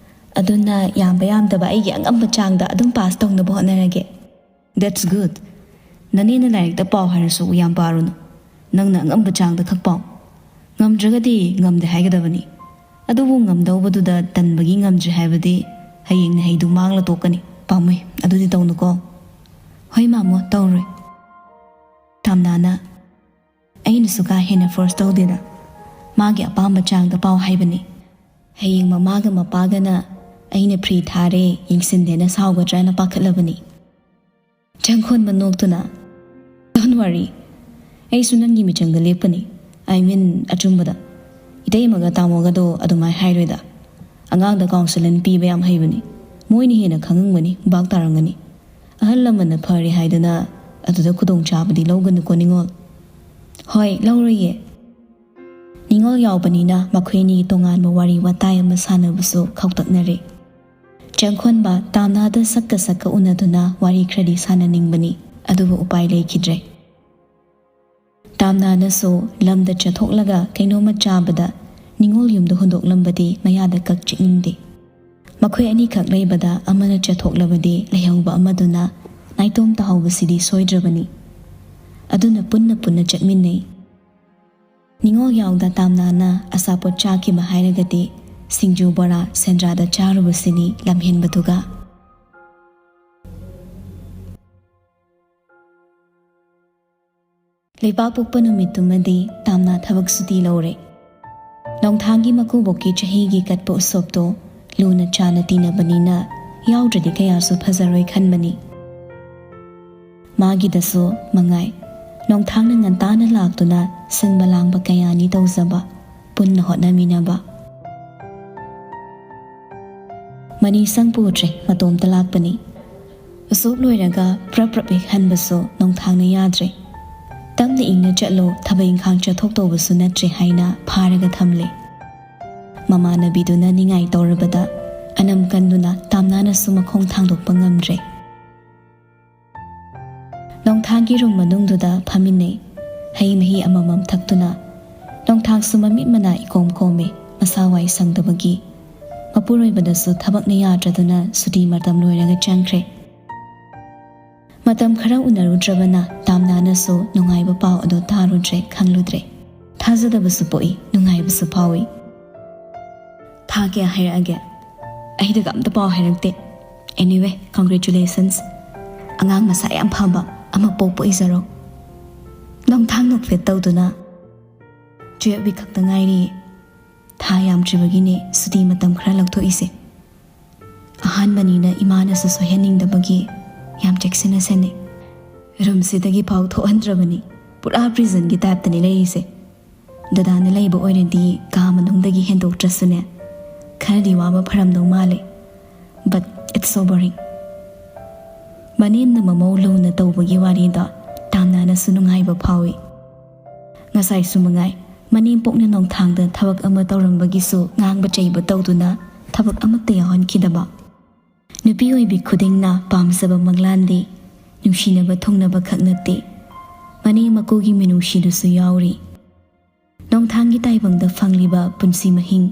ꯑꯗꯨꯅ ꯌꯥꯝꯕ ꯌꯥꯝꯗꯕ ꯑꯩꯒꯤ ꯑꯉꯝꯕ ꯆꯥꯡꯗ ꯑꯗꯨꯝ ꯄꯥꯁ ꯇꯧꯅꯕ ꯍꯣꯠꯅꯔꯒꯦ꯫" "That's good꯫ ꯅꯅꯦꯅ ꯂꯥꯏꯔꯤꯛꯇ ꯄꯥꯎ ꯍꯥꯏꯔꯁꯨ ꯌꯥꯝ ꯄꯥꯔꯨꯅꯨ꯫ ꯅꯪꯅ ꯑꯉꯝꯕ ꯆꯥꯡꯗ ꯈꯛ ꯄꯥꯎ꯫ ꯉꯝꯗ꯭ꯔꯒꯗꯤ ꯉꯝꯗꯦ ꯍꯥꯏꯒꯗꯕꯅꯤ꯫ ꯑꯗꯨꯕꯨ ꯉꯝꯗꯧꯕꯗꯨꯗ ꯇꯟꯕꯒꯤ ꯉꯝꯗ꯭ꯔꯦ ꯍꯥꯏꯕꯗꯤ ꯍꯌꯦꯡ ꯅꯍꯩꯗꯨ ꯃꯥꯡꯂ ꯇꯣꯛꯀꯅꯤ꯫ ꯄꯥꯝꯃꯨꯏ꯫ ꯑꯗꯨꯗꯤ ꯇꯧꯅꯨꯀꯣ꯫" "ꯍꯣꯏ ꯃꯥꯃꯣ, ꯇꯧꯔꯣꯏ꯫" ꯇꯥꯝꯅꯥꯅ, "ꯑꯩꯅꯁꯨ ꯀꯥ ꯍꯦꯟꯅ ꯐꯣꯔꯁ ꯇꯧꯗꯦꯗ꯫ ꯃꯥꯒꯤ ꯑꯄꯥꯝꯕ ꯆꯥꯡꯗ ꯄꯥꯎ ꯍꯥꯏꯕꯅꯤ꯫ ꯍꯌꯦꯡ ꯃꯃꯥꯒ ꯃꯄꯥꯒꯅ ꯑꯩꯅ ꯐ꯭ꯔꯤ ꯊꯥꯔꯦ, ꯌꯦꯡꯁꯤꯟꯗꯦꯅ ꯁꯥꯎꯒꯗ꯭ꯔꯅ ꯄꯥꯈꯠꯂꯕꯅꯤ꯫" ꯆꯪꯈꯣꯟꯕ ꯅꯣꯛꯇꯨꯅ, "Don't worry, ꯑꯩꯁꯨ ꯅꯪꯒꯤ ꯃꯤꯆꯪꯗ ꯂꯦꯞꯀꯅꯤ꯫ I mean, ꯑꯆꯨꯝꯕꯗ꯫ ꯏꯇꯩꯃꯒ ꯇꯥꯃꯣꯒꯗꯣ ꯑꯗꯨꯃꯥꯏ ꯍꯥꯏꯔꯣꯏꯗ꯫ ꯑꯉꯥꯡꯗ ꯀꯥꯎꯟꯁꯤꯂꯤꯡ ꯄꯤꯕ ꯌꯥꯝ ꯍꯩꯕꯅꯤ꯫ ꯃꯣꯏꯅ ꯍꯦꯟꯅ ꯈꯪꯉꯝꯒꯅꯤ, ꯚꯥꯞ ꯇꯥꯔꯝꯒꯅꯤ꯫ ꯑꯍꯜ ꯂꯃꯟꯅ ꯐꯔꯦ ꯍꯥꯏꯗꯅ ꯑꯗꯨꯗ ꯈꯨꯗꯣꯡꯆꯥꯕꯗꯤ ꯂꯧꯒꯅꯨꯀꯣ ꯅꯤꯉꯣꯜ꯫" "ꯍꯣꯏ, ꯂꯧꯔꯣꯏꯌꯦ꯫" ꯅꯤꯉꯣꯜ ꯌꯥꯎꯕꯅꯤꯅ ꯃꯈꯣꯏ ꯑꯅꯤꯒꯤ ꯇꯣꯉꯥꯟꯕ ꯋꯥꯔꯤ ꯋꯥꯇꯥꯏ ꯑꯃ ꯁꯥꯟꯅꯕꯁꯨ ꯈꯧꯇꯛꯅꯔꯦ꯫ ꯆꯪꯈꯣꯟꯕ ꯇꯥꯝꯅꯥꯗ ꯁꯛꯀ ꯁꯛꯀ ꯎꯅꯗꯨꯅ ꯋꯥꯔꯤ ꯈꯔꯗꯤ ꯁꯥꯟꯅꯅꯤꯡꯕꯅꯤ, ꯑꯗꯨꯕꯨ ꯎꯄꯥꯏ ꯂꯩꯈꯤꯗ꯭ꯔꯦ꯫ ꯇꯥꯝꯅꯥꯅꯁꯨ ꯂꯝꯗ ꯆꯠꯊꯣꯛꯂꯒ ꯀꯩꯅꯣꯝꯃ ꯆꯥꯕꯗ ꯅꯤꯉꯣꯜ ꯌꯨꯝꯗ ꯍꯨꯟꯗꯣꯛꯂꯝꯕꯗꯤ ꯃꯌꯥꯗ ꯀꯛ ꯆꯤꯛꯅꯤꯡꯗꯦ꯫ ꯃꯈꯣꯏ ꯑꯅꯤꯈꯛ ꯂꯩꯕꯗ ꯑꯃꯅ ꯆꯠꯊꯣꯛꯂꯕꯗꯤ ꯂꯩꯍꯧꯕ ꯑꯃꯗꯨꯅ ꯅꯥꯏꯇꯣꯝ ꯇꯥꯍꯧꯕꯁꯤꯗꯤ ꯁꯣꯏꯗ꯭ꯔꯕꯅꯤ꯫ ꯑꯗꯨꯅ ꯄꯨꯟꯅ ꯄꯨꯟꯅ ꯆꯠꯃꯤꯟꯅꯩ꯫ ꯅꯤꯉꯣꯜ ꯌꯥꯎꯗ ꯇꯥꯝꯅꯥꯅ ꯑꯆꯥꯄꯣꯠ ꯆꯥꯈꯤꯕ ꯍꯥꯏꯔꯒꯗꯤ ꯁꯤꯡꯖꯨ ꯕꯣꯔꯥ ꯁꯦꯟꯗ꯭ꯔꯥꯗ ꯆꯥꯔꯨꯕꯁꯤꯅꯤ ꯂꯝꯍꯦꯟꯕꯗꯨꯒ꯫ ꯂꯩꯕꯥꯛꯄꯣꯛꯄ ꯅꯨꯃꯤꯠꯇꯨꯃꯗꯤ ꯇꯥꯝꯅꯥ ꯊꯕꯛ ꯁꯨꯇꯤ ꯂꯧꯔꯦ꯫ ꯅꯣꯡꯊꯥꯡꯒꯤ ꯃꯀꯨꯕꯣꯛꯀꯤ ꯆꯍꯤꯒꯤ ꯀꯠꯄ ꯎꯁꯣꯞꯇꯣ ꯂꯨꯅ ꯆꯥꯅ ꯇꯤꯟꯅꯕꯅꯤꯅ ꯌꯥꯎꯗ꯭ꯔꯗꯤ ꯀꯌꯥꯁꯨ ꯐꯖꯔꯣꯏ ꯈꯟꯕꯅꯤ꯫ ꯃꯥꯒꯤꯗꯁꯨ ꯃꯉꯥꯏ, ꯅꯣꯡꯊꯥꯡꯅ ꯉꯟꯇꯥꯅ ꯂꯥꯛꯇꯨꯅ ꯁꯤꯟꯕ ꯂꯥꯡꯕ ꯀꯌꯥꯅꯤ ꯇꯧꯖꯕ, ꯄꯨꯟꯅ ꯍꯣꯠꯅꯃꯤꯟꯅꯕ꯫ ꯃꯅꯤ ꯁꯪ ꯄꯨꯗ꯭ꯔꯦ, ꯃꯇꯣꯝꯇ ꯂꯥꯛꯄꯅꯤ꯫ ꯎꯁꯣꯞ ꯂꯣꯏꯔꯒ ꯄ꯭ꯔꯞ ꯄ꯭ꯔꯞ ꯍꯦꯛ ꯍꯟꯕꯁꯨ ꯅꯣꯡꯊꯥꯡꯅ ꯌꯥꯗ꯭ꯔꯦ꯫ "ꯇꯞꯅ ꯏꯪꯅ ꯆꯠꯂꯣ, ꯊꯕꯛ ꯏꯪꯈꯥꯡ ꯆꯠꯊꯣꯛꯇꯧꯕꯁꯨ ꯅꯠꯇ꯭ꯔꯦ" ꯍꯥꯏꯅ ꯐꯥꯔꯒ ꯊꯝꯂꯦ꯫ ꯃꯃꯥꯟꯅꯕꯤꯗꯨꯅ ꯅꯤꯡꯉꯥꯏ ꯇꯧꯔꯕꯗ ꯑꯅꯝ ꯀꯟꯗꯨꯅ ꯇꯥꯝꯅꯥꯅꯁꯨ ꯃꯈꯣꯡ ꯊꯥꯡꯗꯣꯛꯄ ꯉꯝꯗ꯭ꯔꯦ꯫ ꯅꯣꯡꯊꯥꯡꯒꯤ ꯔꯨꯝ ꯃꯅꯨꯡꯗꯨꯗ ꯐꯝꯃꯤꯟꯅꯩ꯫ ꯍꯩ ꯃꯍꯤ ꯑꯃꯃꯝ ꯊꯛꯇꯨꯅ ꯅꯣꯡꯊꯥꯡꯁꯨ ꯃꯃꯤꯠ ꯃꯅꯥ ꯏꯀꯣꯝ ꯀꯣꯝꯃꯦ, ꯃꯁꯥ ꯋꯥꯏ ꯁꯪꯗꯕꯒꯤ꯫ ꯃꯄꯨꯔꯣꯏꯕꯗꯁꯨ ꯊꯕꯛꯅ ꯌꯥꯗ꯭ꯔꯗꯨꯅ ꯁꯨꯇꯤ ꯃꯇꯝ ꯂꯣꯏꯔꯒ ꯆꯪꯈ꯭ꯔꯦ꯫ ꯃꯇꯝ ꯈꯔ ꯎꯅꯔꯨꯗ꯭ꯔꯕꯅ ꯇꯥꯝꯅꯥꯅꯁꯨ ꯅꯨꯡꯉꯥꯏꯕ ꯄꯥꯎ ꯑꯗꯨ ꯇꯥꯔꯨꯗ꯭ꯔꯦ, ꯈꯪꯂꯨꯗ꯭ꯔꯦ꯫ ꯊꯥꯖꯗꯕꯁꯨ ꯄꯣꯛꯏ, ꯅꯨꯡꯉꯥꯏꯕꯁꯨ ꯐꯥꯎꯏ꯫ "ꯊꯥ ꯀꯌꯥ ꯍꯥꯏꯔꯛꯑꯒꯦ?" "ꯑꯩꯗꯒ ꯑꯝꯇ ꯄꯥꯎ ꯍꯥꯏꯔꯛꯇꯦ꯫ Anyway, congratulations꯫ ꯑꯉꯥꯡ ꯃꯁꯥ ꯌꯥꯝ ꯐꯕ ꯑꯃ ꯄꯣꯛꯄ ꯑꯣꯏꯖꯔꯣ꯫" ꯅꯣꯡꯊꯥꯡ ꯅꯣꯛꯐꯦꯠ ꯇꯧꯗꯨꯅ, "ꯇꯨꯌꯦꯜꯞ ꯋꯤꯛ ꯈꯛꯇ ꯉꯥꯏꯔꯤꯌꯦ꯫ ꯊꯥ ꯌꯥꯝꯗ꯭ꯔꯤꯕꯒꯤꯅꯦ ꯁꯨꯇꯤ ꯃꯇꯝ ꯈꯔ ꯂꯧꯊꯣꯛꯏꯁꯦ꯫ ꯑꯍꯥꯟꯕꯅꯤꯅ ꯏꯃꯥꯅꯁꯨ ꯁꯣꯏꯍꯟꯅꯤꯡꯗꯕꯒꯤ ꯌꯥꯝ ꯆꯦꯛꯁꯤꯟꯅ ꯁꯦꯟꯅꯩ꯫ ꯔꯨꯝꯁꯤꯗꯒꯤ ꯐꯥꯎ ꯊꯣꯛꯍꯟꯗ꯭ꯔꯕꯅꯤ꯫ ꯄꯨꯔꯥ ꯄ꯭ꯔꯤꯖꯟꯒꯤ ꯇꯥꯏꯞꯇꯅꯤ ꯂꯩꯔꯤꯁꯦ꯫ ꯗꯗꯥꯅ ꯂꯩꯕ ꯑꯣꯏꯔꯗꯤ ꯀꯥ ꯃꯅꯨꯡꯗꯒꯤ ꯍꯦꯟꯗꯣꯛꯇ꯭ꯔꯁꯨꯅꯦ, ꯈꯔꯗꯤ ꯋꯥꯕ ꯐꯔꯝꯗꯧ ꯃꯥꯜꯂꯦ꯫ But it's so boring꯫" ꯃꯅꯦꯝꯅ ꯃꯃꯧ ꯂꯨꯅ ꯇꯧꯕꯒꯤ ꯋꯥꯔꯤꯗꯣ ꯇꯥꯝꯅꯥꯅꯁꯨ ꯅꯨꯡꯉꯥꯏꯕ ꯐꯥꯎꯏ꯫ ꯉꯁꯥꯏꯁꯨ ꯃꯉꯥꯏ, ꯃꯅꯦꯝꯄꯣꯛꯅ ꯅꯣꯡꯊꯥꯡꯗ ꯊꯕꯛ ꯑꯃ ꯇꯧꯔꯝꯕꯒꯤꯁꯨ ꯉꯥꯡꯕ ꯆꯩꯕ ꯇꯧꯗꯨꯅ ꯊꯕꯛ ꯑꯃꯠꯇ ꯌꯥꯎꯍꯟꯈꯤꯗꯕ꯫ ꯅꯨꯄꯤ ꯑꯣꯏꯕꯤ ꯈꯨꯗꯤꯡꯅ ꯄꯥꯝꯖꯕ ꯃꯪꯂꯥꯟꯗꯤ ꯅꯨꯡꯁꯤꯅꯕ ꯊꯨꯡꯅꯕ ꯈꯛ ꯅꯠꯇꯦ, ꯃꯅꯦꯝ ꯃꯀꯨꯒꯤ ꯃꯤꯅꯨꯡꯁꯤꯗꯨꯁꯨ ꯌꯥꯎꯔꯤ꯫ ꯅꯣꯡꯊꯥꯡꯒꯤ ꯇꯥꯏꯕꯪꯗ ꯐꯪꯂꯤꯕ ꯄꯨꯟꯁꯤ ꯃꯍꯤꯡ,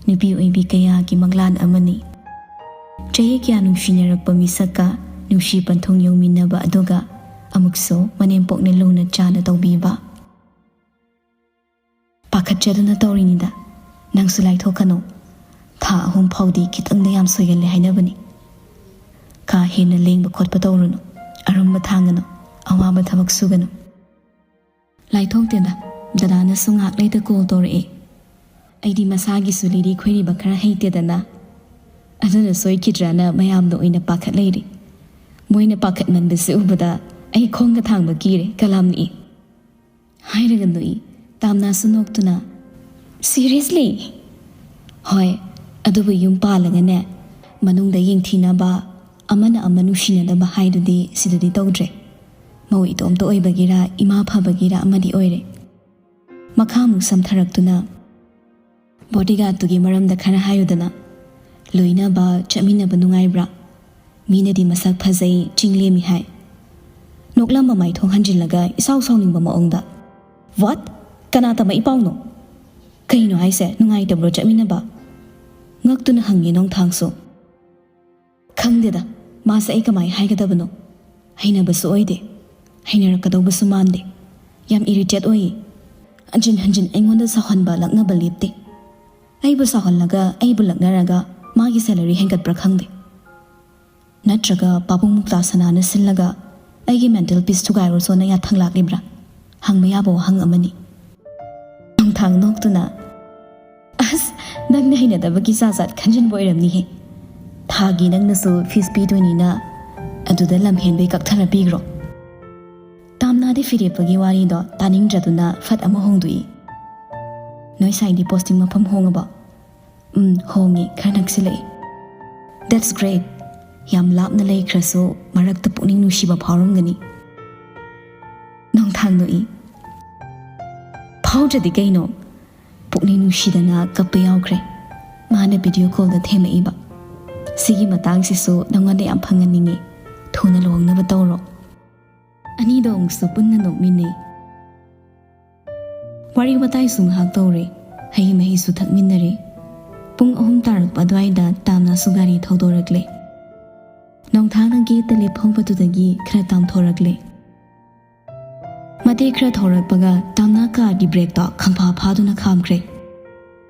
ꯅꯨꯄꯤ ꯑꯣꯏꯕꯤ ꯀꯌꯥꯒꯤ ꯃꯪꯂꯥꯟ ꯑꯃꯅꯤ꯫ ꯆꯍꯤ ꯀꯌꯥ ꯅꯨꯡꯁꯤꯅꯔꯛꯄ ꯃꯤꯁꯛꯀ ꯅꯨꯡꯁꯤ ꯄꯟꯊꯨꯡ ꯌꯧꯃꯤꯟꯅꯕ ꯑꯗꯨꯒ ꯑꯃꯨꯛꯁꯨ ꯃꯅꯦꯝꯄꯣꯛꯅ ꯂꯨꯅ ꯆꯥꯅ ꯇꯧꯕꯤꯕ꯫ "ꯄꯥꯈꯠꯆꯗꯨꯅ ꯇꯧꯔꯤꯅꯤꯗ, ꯅꯪꯁꯨ ꯂꯥꯏꯊꯣꯛꯀꯅꯨ꯫ ꯊꯥ ꯑꯍꯨꯝ ꯐꯥꯎꯗꯤ ꯈꯤꯇꯪꯗ ꯌꯥꯝ ꯁꯣꯏꯒꯜꯂꯦ ꯍꯥꯏꯅꯕꯅꯤ꯫ ꯀꯥ ꯍꯦꯟꯅ ꯂꯦꯡꯕ ꯈꯣꯠꯄ ꯇꯧꯔꯨꯅꯨ, ꯑꯔꯨꯝꯕ ꯊꯥꯡꯒꯅꯨ, ꯑꯋꯥꯕ ꯊꯕꯛ ꯁꯨꯒꯅꯨ꯫" ꯂꯥꯏꯊꯣꯛꯇꯦꯗ, ꯗꯗꯥꯅꯁꯨ ꯉꯥꯏꯍꯥꯛ ꯂꯩꯇ ꯀꯣꯜ ꯇꯧꯔꯛꯑꯦ꯫ ꯑꯩꯗꯤ ꯃꯁꯥꯒꯤꯁꯨ ꯂꯤꯔꯤ ꯈꯣꯏꯔꯤꯕ ꯈꯔ ꯍꯩꯇꯦꯗꯅ, ꯑꯗꯨꯅ ꯁꯣꯏꯈꯤꯗ꯭ꯔꯅ ꯃꯌꯥꯝꯅ ꯑꯣꯏꯅ ꯄꯥꯈꯠ ꯂꯩꯔꯤ꯫ ꯃꯣꯏꯅ ꯄꯥꯈꯠꯃꯟꯕꯁꯤ ꯎꯕꯗ ꯑꯩ ꯈꯣꯡꯒ ꯊꯥꯡꯕ ꯀꯤꯔꯦ, ꯀꯂꯥꯝ ꯅꯤꯛꯏ꯫ ꯍꯥꯏꯔꯒ ꯅꯣꯛꯏ꯫ ꯇꯥꯝꯅꯥꯁꯨ ꯅꯣꯛꯇꯨꯅ, "Seriously?" "ꯍꯣꯏ, ꯑꯗꯨꯕꯨ ꯌꯨꯝ ꯄꯥꯜꯂꯒꯅꯦ, ꯃꯅꯨꯡꯗ ꯌꯦꯡꯊꯤꯅꯕ, ꯑꯃꯅ ꯑꯃ ꯅꯨꯡꯁꯤꯅꯗꯕ ꯍꯥꯏꯗꯨꯗꯤ ꯁꯤꯗꯗꯤ ꯇꯧꯗ꯭ꯔꯦ꯫ ꯃꯧ ꯏꯇꯣꯝꯇ ꯑꯣꯏꯕꯒꯤꯔ, ꯏꯃꯥ ꯐꯕꯒꯤꯔ ꯑꯃꯗꯤ ꯑꯣꯏꯔꯦ꯫" ꯃꯈꯥ ꯑꯃꯨꯛ ꯁꯝꯊꯔꯛꯇꯨꯅ, "Bodyguardꯇꯨꯒꯤ ꯃꯔꯝꯗ ꯈꯔ ꯍꯥꯏꯌꯨꯗꯅ꯫ ꯂꯣꯏꯅꯕ, ꯆꯠꯃꯤꯟꯅꯕ ꯅꯨꯡꯉꯥꯏꯕ꯭ꯔꯥ? ꯃꯤꯅꯗꯤ ꯃꯁꯛ ꯐꯖꯩ, ꯆꯤꯡ ꯂꯦꯝꯃꯤ ꯍꯥꯏ꯫" ꯅꯣꯛꯂꯝꯕ ꯃꯥꯏꯊꯣꯡ ꯍꯟꯖꯤꯜꯂꯒ ꯏꯁꯥꯎ ꯁꯥꯎꯅꯤꯡꯕ ꯃꯑꯣꯡꯗ, "What? ꯀꯅꯥ ꯇꯝꯃꯛꯏ ꯄꯥꯎꯅꯣ? ꯀꯩꯅꯣ ꯍꯥꯏꯁꯦ, ꯅꯨꯡꯉꯥꯏꯇꯕ꯭ꯔꯣ ꯆꯠꯃꯤꯟꯅꯕ?" ꯉꯛꯇꯨꯅ ꯍꯪꯉꯤ ꯅꯣꯡꯊꯥꯡꯁꯨ꯫ "ꯈꯪꯗꯦꯗ, ꯃꯥꯁꯦ ꯑꯩ ꯀꯃꯥꯏ ꯍꯥꯏꯒꯗꯕꯅꯣ? ꯍꯩꯅꯕꯁꯨ ꯑꯣꯏꯗꯦ, ꯍꯩꯅꯔꯛꯀꯗꯧꯕꯁꯨ ꯃꯥꯟꯗꯦ꯫ ꯌꯥꯝ irritate ꯑꯣꯏꯌꯦ꯫ ꯍꯟꯖꯤꯟ ꯍꯟꯖꯤꯟ ꯑꯩꯉꯣꯟꯗ ꯁꯥꯎꯍꯟꯕ, ꯂꯛꯅꯕ ꯂꯦꯞꯇꯦ꯫ ꯑꯩꯕꯨ ꯁꯥꯎꯍꯜꯂꯒ, ꯑꯩꯕꯨ ꯂꯛꯅꯔꯒ ꯃꯥꯒꯤ salary ꯍꯦꯟꯒꯠꯄ꯭ꯔꯥ ꯈꯪꯗꯦ꯫ ꯅꯠꯇ꯭ꯔꯒ ꯄꯥꯕꯨꯡ ꯃꯨꯛꯇꯥ ꯁꯅꯥꯅ ꯁꯤꯜꯂꯒ ꯑꯩꯒꯤ mental peace ꯊꯨꯒꯥꯏꯔꯨꯁꯣꯅ ꯌꯥꯊꯪ ꯂꯥꯛꯂꯤꯕ꯭ꯔꯥ? ꯍꯪꯕ ꯌꯥꯕ ꯋꯥꯍꯪ ꯑꯃꯅꯤ꯫" ꯅꯣꯡꯊꯥꯡ ꯅꯣꯛꯇꯨꯅ, "ꯑꯁ, ꯅꯪꯅ ꯍꯩꯅꯗꯕꯒꯤ ꯖꯥꯠ ꯖꯥꯠ ꯈꯟꯖꯤꯟꯕ ꯑꯣꯏꯔꯝꯅꯤꯍꯦ꯫ ꯊꯥꯒꯤ ꯅꯪꯅꯁꯨ fees ꯄꯤꯗꯣꯏꯅꯤꯅ ꯑꯗꯨꯗ ꯂꯝ ꯍꯦꯟꯕꯩ ꯀꯛꯊꯔ ꯄꯤꯈ꯭ꯔꯣ꯫" ꯇꯥꯝꯅꯥꯗꯤ ꯐꯤꯔꯦꯞꯄꯒꯤ ꯋꯥꯔꯤꯗꯣ ꯇꯥꯅꯤꯡꯗ꯭ꯔꯗꯨꯅ ꯐꯠ ꯑꯃ ꯍꯣꯡꯗꯣꯛꯏ꯫ "ꯅꯣꯏ ꯁꯥꯏꯗꯤ posting ꯃꯐꯝ ꯍꯣꯡꯉꯕꯣ?" "ꯎꯝ, ꯍꯣꯡꯉꯦ, ꯈꯔ ꯅꯛꯁꯤꯜꯂꯛꯑꯦ꯫" "That's great꯫ ꯌꯥꯝ ꯂꯥꯞꯅ ꯂꯩꯈ꯭ꯔꯁꯨ ꯃꯔꯛꯇ ꯄꯨꯛꯅꯤꯡ ꯅꯨꯡꯁꯤꯕ ꯐꯥꯎꯔꯝꯒꯅꯤ꯫" ꯅꯣꯡꯊꯥꯡ ꯅꯣꯛꯏ꯫ "ꯐꯥꯎꯗ꯭ꯔꯗꯤ ꯀꯩꯅꯣ? ꯄꯨꯛꯅꯤꯡ ꯅꯨꯡꯁꯤꯗꯅ ꯀꯞꯄ ꯌꯥꯎꯈ꯭ꯔꯦ꯫ ꯃꯥꯅ video callꯗ ꯊꯦꯝꯃꯛꯏꯕ꯫ ꯁꯤꯒꯤ ꯃꯇꯥꯡꯁꯤꯁꯨ ꯅꯉꯣꯟꯗ ꯌꯥꯝ ꯐꯪꯍꯟꯅꯤꯡꯉꯤ꯫ ꯊꯨꯅ ꯂꯨꯍꯣꯡꯅꯕ ꯇꯧꯔꯣ꯫" ꯑꯅꯤꯗꯣ ꯑꯃꯨꯛꯁꯨ ꯄꯨꯟꯅ ꯅꯣꯛꯃꯤꯟꯅꯩ꯫ ꯋꯥꯔꯤ ꯋꯥꯇꯥꯏꯁꯨ ꯉꯥꯏꯍꯥꯛ ꯇꯧꯔꯦ꯫ ꯍꯩ ꯃꯍꯤꯁꯨ ꯊꯛꯃꯤꯟꯅꯔꯦ꯫ ꯄꯨꯡ ꯑꯍꯨꯝ ꯇꯥꯔꯛꯄ ꯑꯗꯨꯋꯥꯏꯗ ꯇꯥꯝꯅꯥꯁꯨ ꯒꯥꯔꯤ ꯊꯧꯗꯣꯔꯛꯂꯦ꯫ ꯅꯣꯡꯊꯥꯡꯅ gateꯇ ꯂꯦꯞꯍꯧꯕꯗꯨꯗꯒꯤ ꯈꯔ ꯇꯥꯝꯊꯣꯔꯛꯂꯦ꯫ ꯈꯔ ꯊꯧꯔꯛꯄꯒ ꯇꯥꯝꯅꯥ ꯀꯥꯔꯒꯤ ꯕ꯭ꯔꯦꯛꯇꯣ ꯈꯪꯐꯥ ꯐꯥꯗꯨꯅ ꯈꯥꯝꯈ꯭ꯔꯦ꯫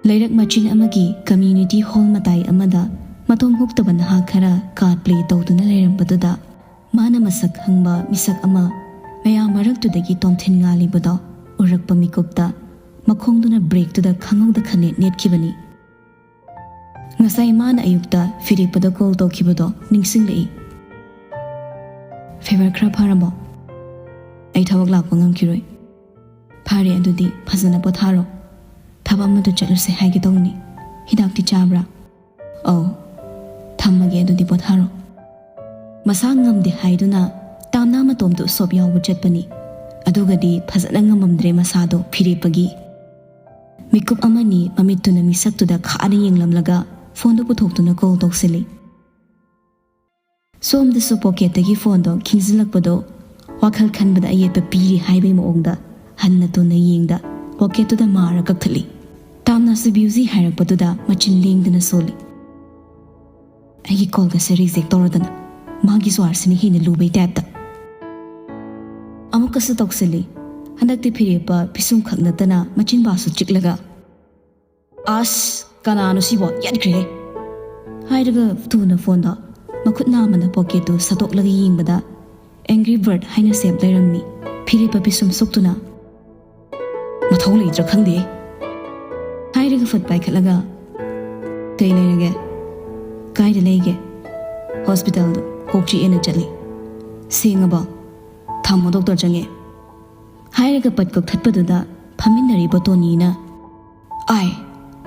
ꯂꯩꯔꯛ ꯃꯆꯤꯟ ꯑꯃꯒꯤ ꯀꯝꯃ꯭ꯌꯨꯅꯤꯇꯤ ꯍꯣꯜ ꯃꯇꯥꯏ ꯑꯃꯗ ꯃꯇꯣꯝ ꯍꯨꯛꯇꯕ ꯅꯍꯥ ꯈꯔ ꯀꯥꯔ ꯄ꯭ꯂꯦ ꯇꯧꯗꯨꯅ ꯂꯩꯔꯝꯕꯗꯨꯗ ꯃꯥꯅ ꯃꯁꯛ ꯈꯪꯕ ꯃꯤꯁꯛ ꯑꯃ ꯃꯌꯥꯝ ꯃꯔꯛꯇꯨꯗꯒꯤ ꯇꯣꯝꯊꯤꯟ ꯉꯥꯜꯂꯤꯕꯗꯣ ꯎꯔꯛꯄ ꯃꯤꯀꯨꯞꯇ ꯃꯈꯣꯡꯗꯨꯅ ꯕ꯭ꯔꯦꯛꯇꯨꯗ ꯈꯪꯍꯧꯗ ꯈꯅꯦꯠ ꯅꯦꯠꯈꯤꯕꯅꯤ꯫ ꯉꯁꯥꯏ ꯃꯥꯅ ꯑꯌꯨꯛꯇ ꯐꯤꯔꯦꯞꯄꯗ ꯀꯣꯜ ꯇꯧꯈꯤꯕꯗꯣ ꯅꯤꯡꯁꯤꯡꯂꯛꯏ꯫ "ꯐꯤꯚꯔ ꯈꯔ ꯐꯔꯕꯣ?" "ꯑꯩ ꯊꯕꯛ ꯂꯥꯛꯄ ꯉꯝꯈꯤꯔꯣꯏ꯫" "ꯐꯔꯦ, ꯑꯗꯨꯗꯤ ꯐꯖꯅ ꯄꯣꯊꯥꯔꯣ꯫ ꯊꯕꯛ ꯑꯃꯗ ꯆꯠꯂꯨꯁꯦ ꯍꯥꯏꯒꯦ ꯇꯧꯅꯤ꯫ ꯍꯤꯗꯥꯛꯇꯤ ꯆꯥꯕ꯭ꯔꯥ?" "ꯑꯧ꯫" "ꯊꯝꯃꯒꯦ ꯑꯗꯨꯗꯤ, ꯄꯣꯊꯥꯔꯣ꯫" ꯃꯁꯥ ꯉꯝꯗꯦ ꯍꯥꯏꯗꯨꯅ ꯇꯥꯝꯅꯥ ꯃꯇꯣꯝꯇ ꯎꯁꯣꯞ ꯌꯥꯎꯕ ꯆꯠꯄꯅꯤ꯫ ꯑꯗꯨꯒꯗꯤ ꯐꯖꯅ ꯉꯝꯃꯝꯗ꯭ꯔꯦ ꯃꯁꯥꯗꯣ ꯐꯤꯔꯦꯞꯄꯒꯤ꯫ ꯃꯤꯀꯨꯞ ꯑꯃꯅꯤ ꯃꯃꯤꯠꯇꯨꯅ ꯃꯤꯁꯛꯇꯨꯗ ꯈꯥꯅ ꯌꯦꯡꯂꯝꯂꯒ ꯐꯣꯟꯗꯨ ꯄꯨꯊꯣꯛꯇꯨꯅ ꯀꯣꯜ ꯇꯧꯁꯤꯜꯂꯤ꯫ ꯁꯣꯝꯗꯁꯨ ꯄꯣꯀꯦꯠꯇꯒꯤ ꯐꯣꯟꯗꯣ ꯈꯤꯡꯖꯤꯜꯂꯛꯄꯗꯣ ꯋꯥꯈꯜ ꯈꯟꯕꯗ ꯑꯌꯦꯠꯄ ꯄꯤꯔꯤ ꯍꯥꯏꯕꯒꯤ ꯃꯑꯣꯡꯗ ꯍꯟꯅ ꯇꯨꯅ ꯌꯦꯡꯗ ꯄꯣꯀꯦꯠꯇꯨꯗ ꯃꯥꯔ ꯀꯛꯊꯠꯂꯤ꯫ ꯇꯥꯝꯅꯥꯁꯨ ꯕ꯭ꯌꯨꯖꯤ ꯍꯥꯏꯔꯛꯄꯗꯨꯗ ꯃꯆꯤꯟ ꯂꯦꯡꯗꯅ ꯁꯣꯜꯂꯤ꯫ "ꯑꯩꯒꯤ ꯀꯣꯜꯒꯁꯦ ꯔꯤꯖꯦꯛ ꯇꯧꯔꯗꯅ, ꯃꯥꯒꯤ ꯖ꯭ꯋꯥꯔꯁꯤꯅ ꯍꯦꯟꯅ ꯂꯨꯕꯩ ꯇꯥꯏꯞꯇ꯫" ꯑꯃꯨꯛꯀꯁꯨ ꯇꯧꯁꯤꯜꯂꯤ꯫ ꯍꯟꯗꯛꯇꯤ ꯐꯤꯔꯦꯞꯄ ꯄꯤꯁꯨꯝꯈꯛ ꯅꯠꯇꯅ ꯃꯆꯤꯟꯕꯥꯁꯨ ꯆꯤꯛꯂꯒ, "ꯑꯁ, ꯀꯅꯥꯅꯣ ꯁꯤꯕꯣ? ꯌꯥꯠꯈ꯭ꯔꯦꯍꯦ!" ꯍꯥꯏꯔꯒ ꯊꯨꯅ ꯐꯣꯟꯗꯣ ꯃꯈꯨꯠ ꯅꯥꯝꯃꯅ ꯄꯣꯀꯦꯠꯇꯨ ꯁꯠꯇꯣꯛꯂꯒ ꯌꯦꯡꯕꯗ, ꯑꯦꯡꯒ꯭ꯔꯤ ꯕꯔꯗ ꯍꯥꯏꯅ ꯁꯦꯞ ꯂꯩꯔꯝꯃꯤ ꯐꯤꯔꯦꯞꯄ ꯄꯤꯁꯨꯝ ꯁꯨꯛꯇꯨꯅ꯫ "ꯃꯊꯧ ꯂꯩꯇ꯭ꯔꯥ ꯈꯪꯗꯦ" ꯍꯥꯏꯔꯒ ꯐꯠ ꯄꯥꯏꯈꯠꯂꯒ, "ꯀꯩ ꯂꯩꯔꯒꯦ? ꯀꯥꯏꯗ ꯂꯩꯒꯦ?" "ꯍꯣꯁꯄꯤꯇꯥꯜꯗ ꯀꯣꯛ ꯆꯤꯛꯑꯦꯅ ꯆꯠꯂꯤ꯫" "ꯁꯦꯡꯉꯕꯣ?" "ꯊꯝꯃꯣ, ꯗꯣꯛꯇꯔ ꯆꯪꯉꯦ" ꯍꯥꯏꯔꯒ ꯄꯠ ꯀꯛꯊꯠꯄꯗꯨꯗ ꯐꯝꯃꯤꯟꯅꯔꯤꯕ ꯇꯣꯅꯤꯅ, "ꯑꯥꯏ,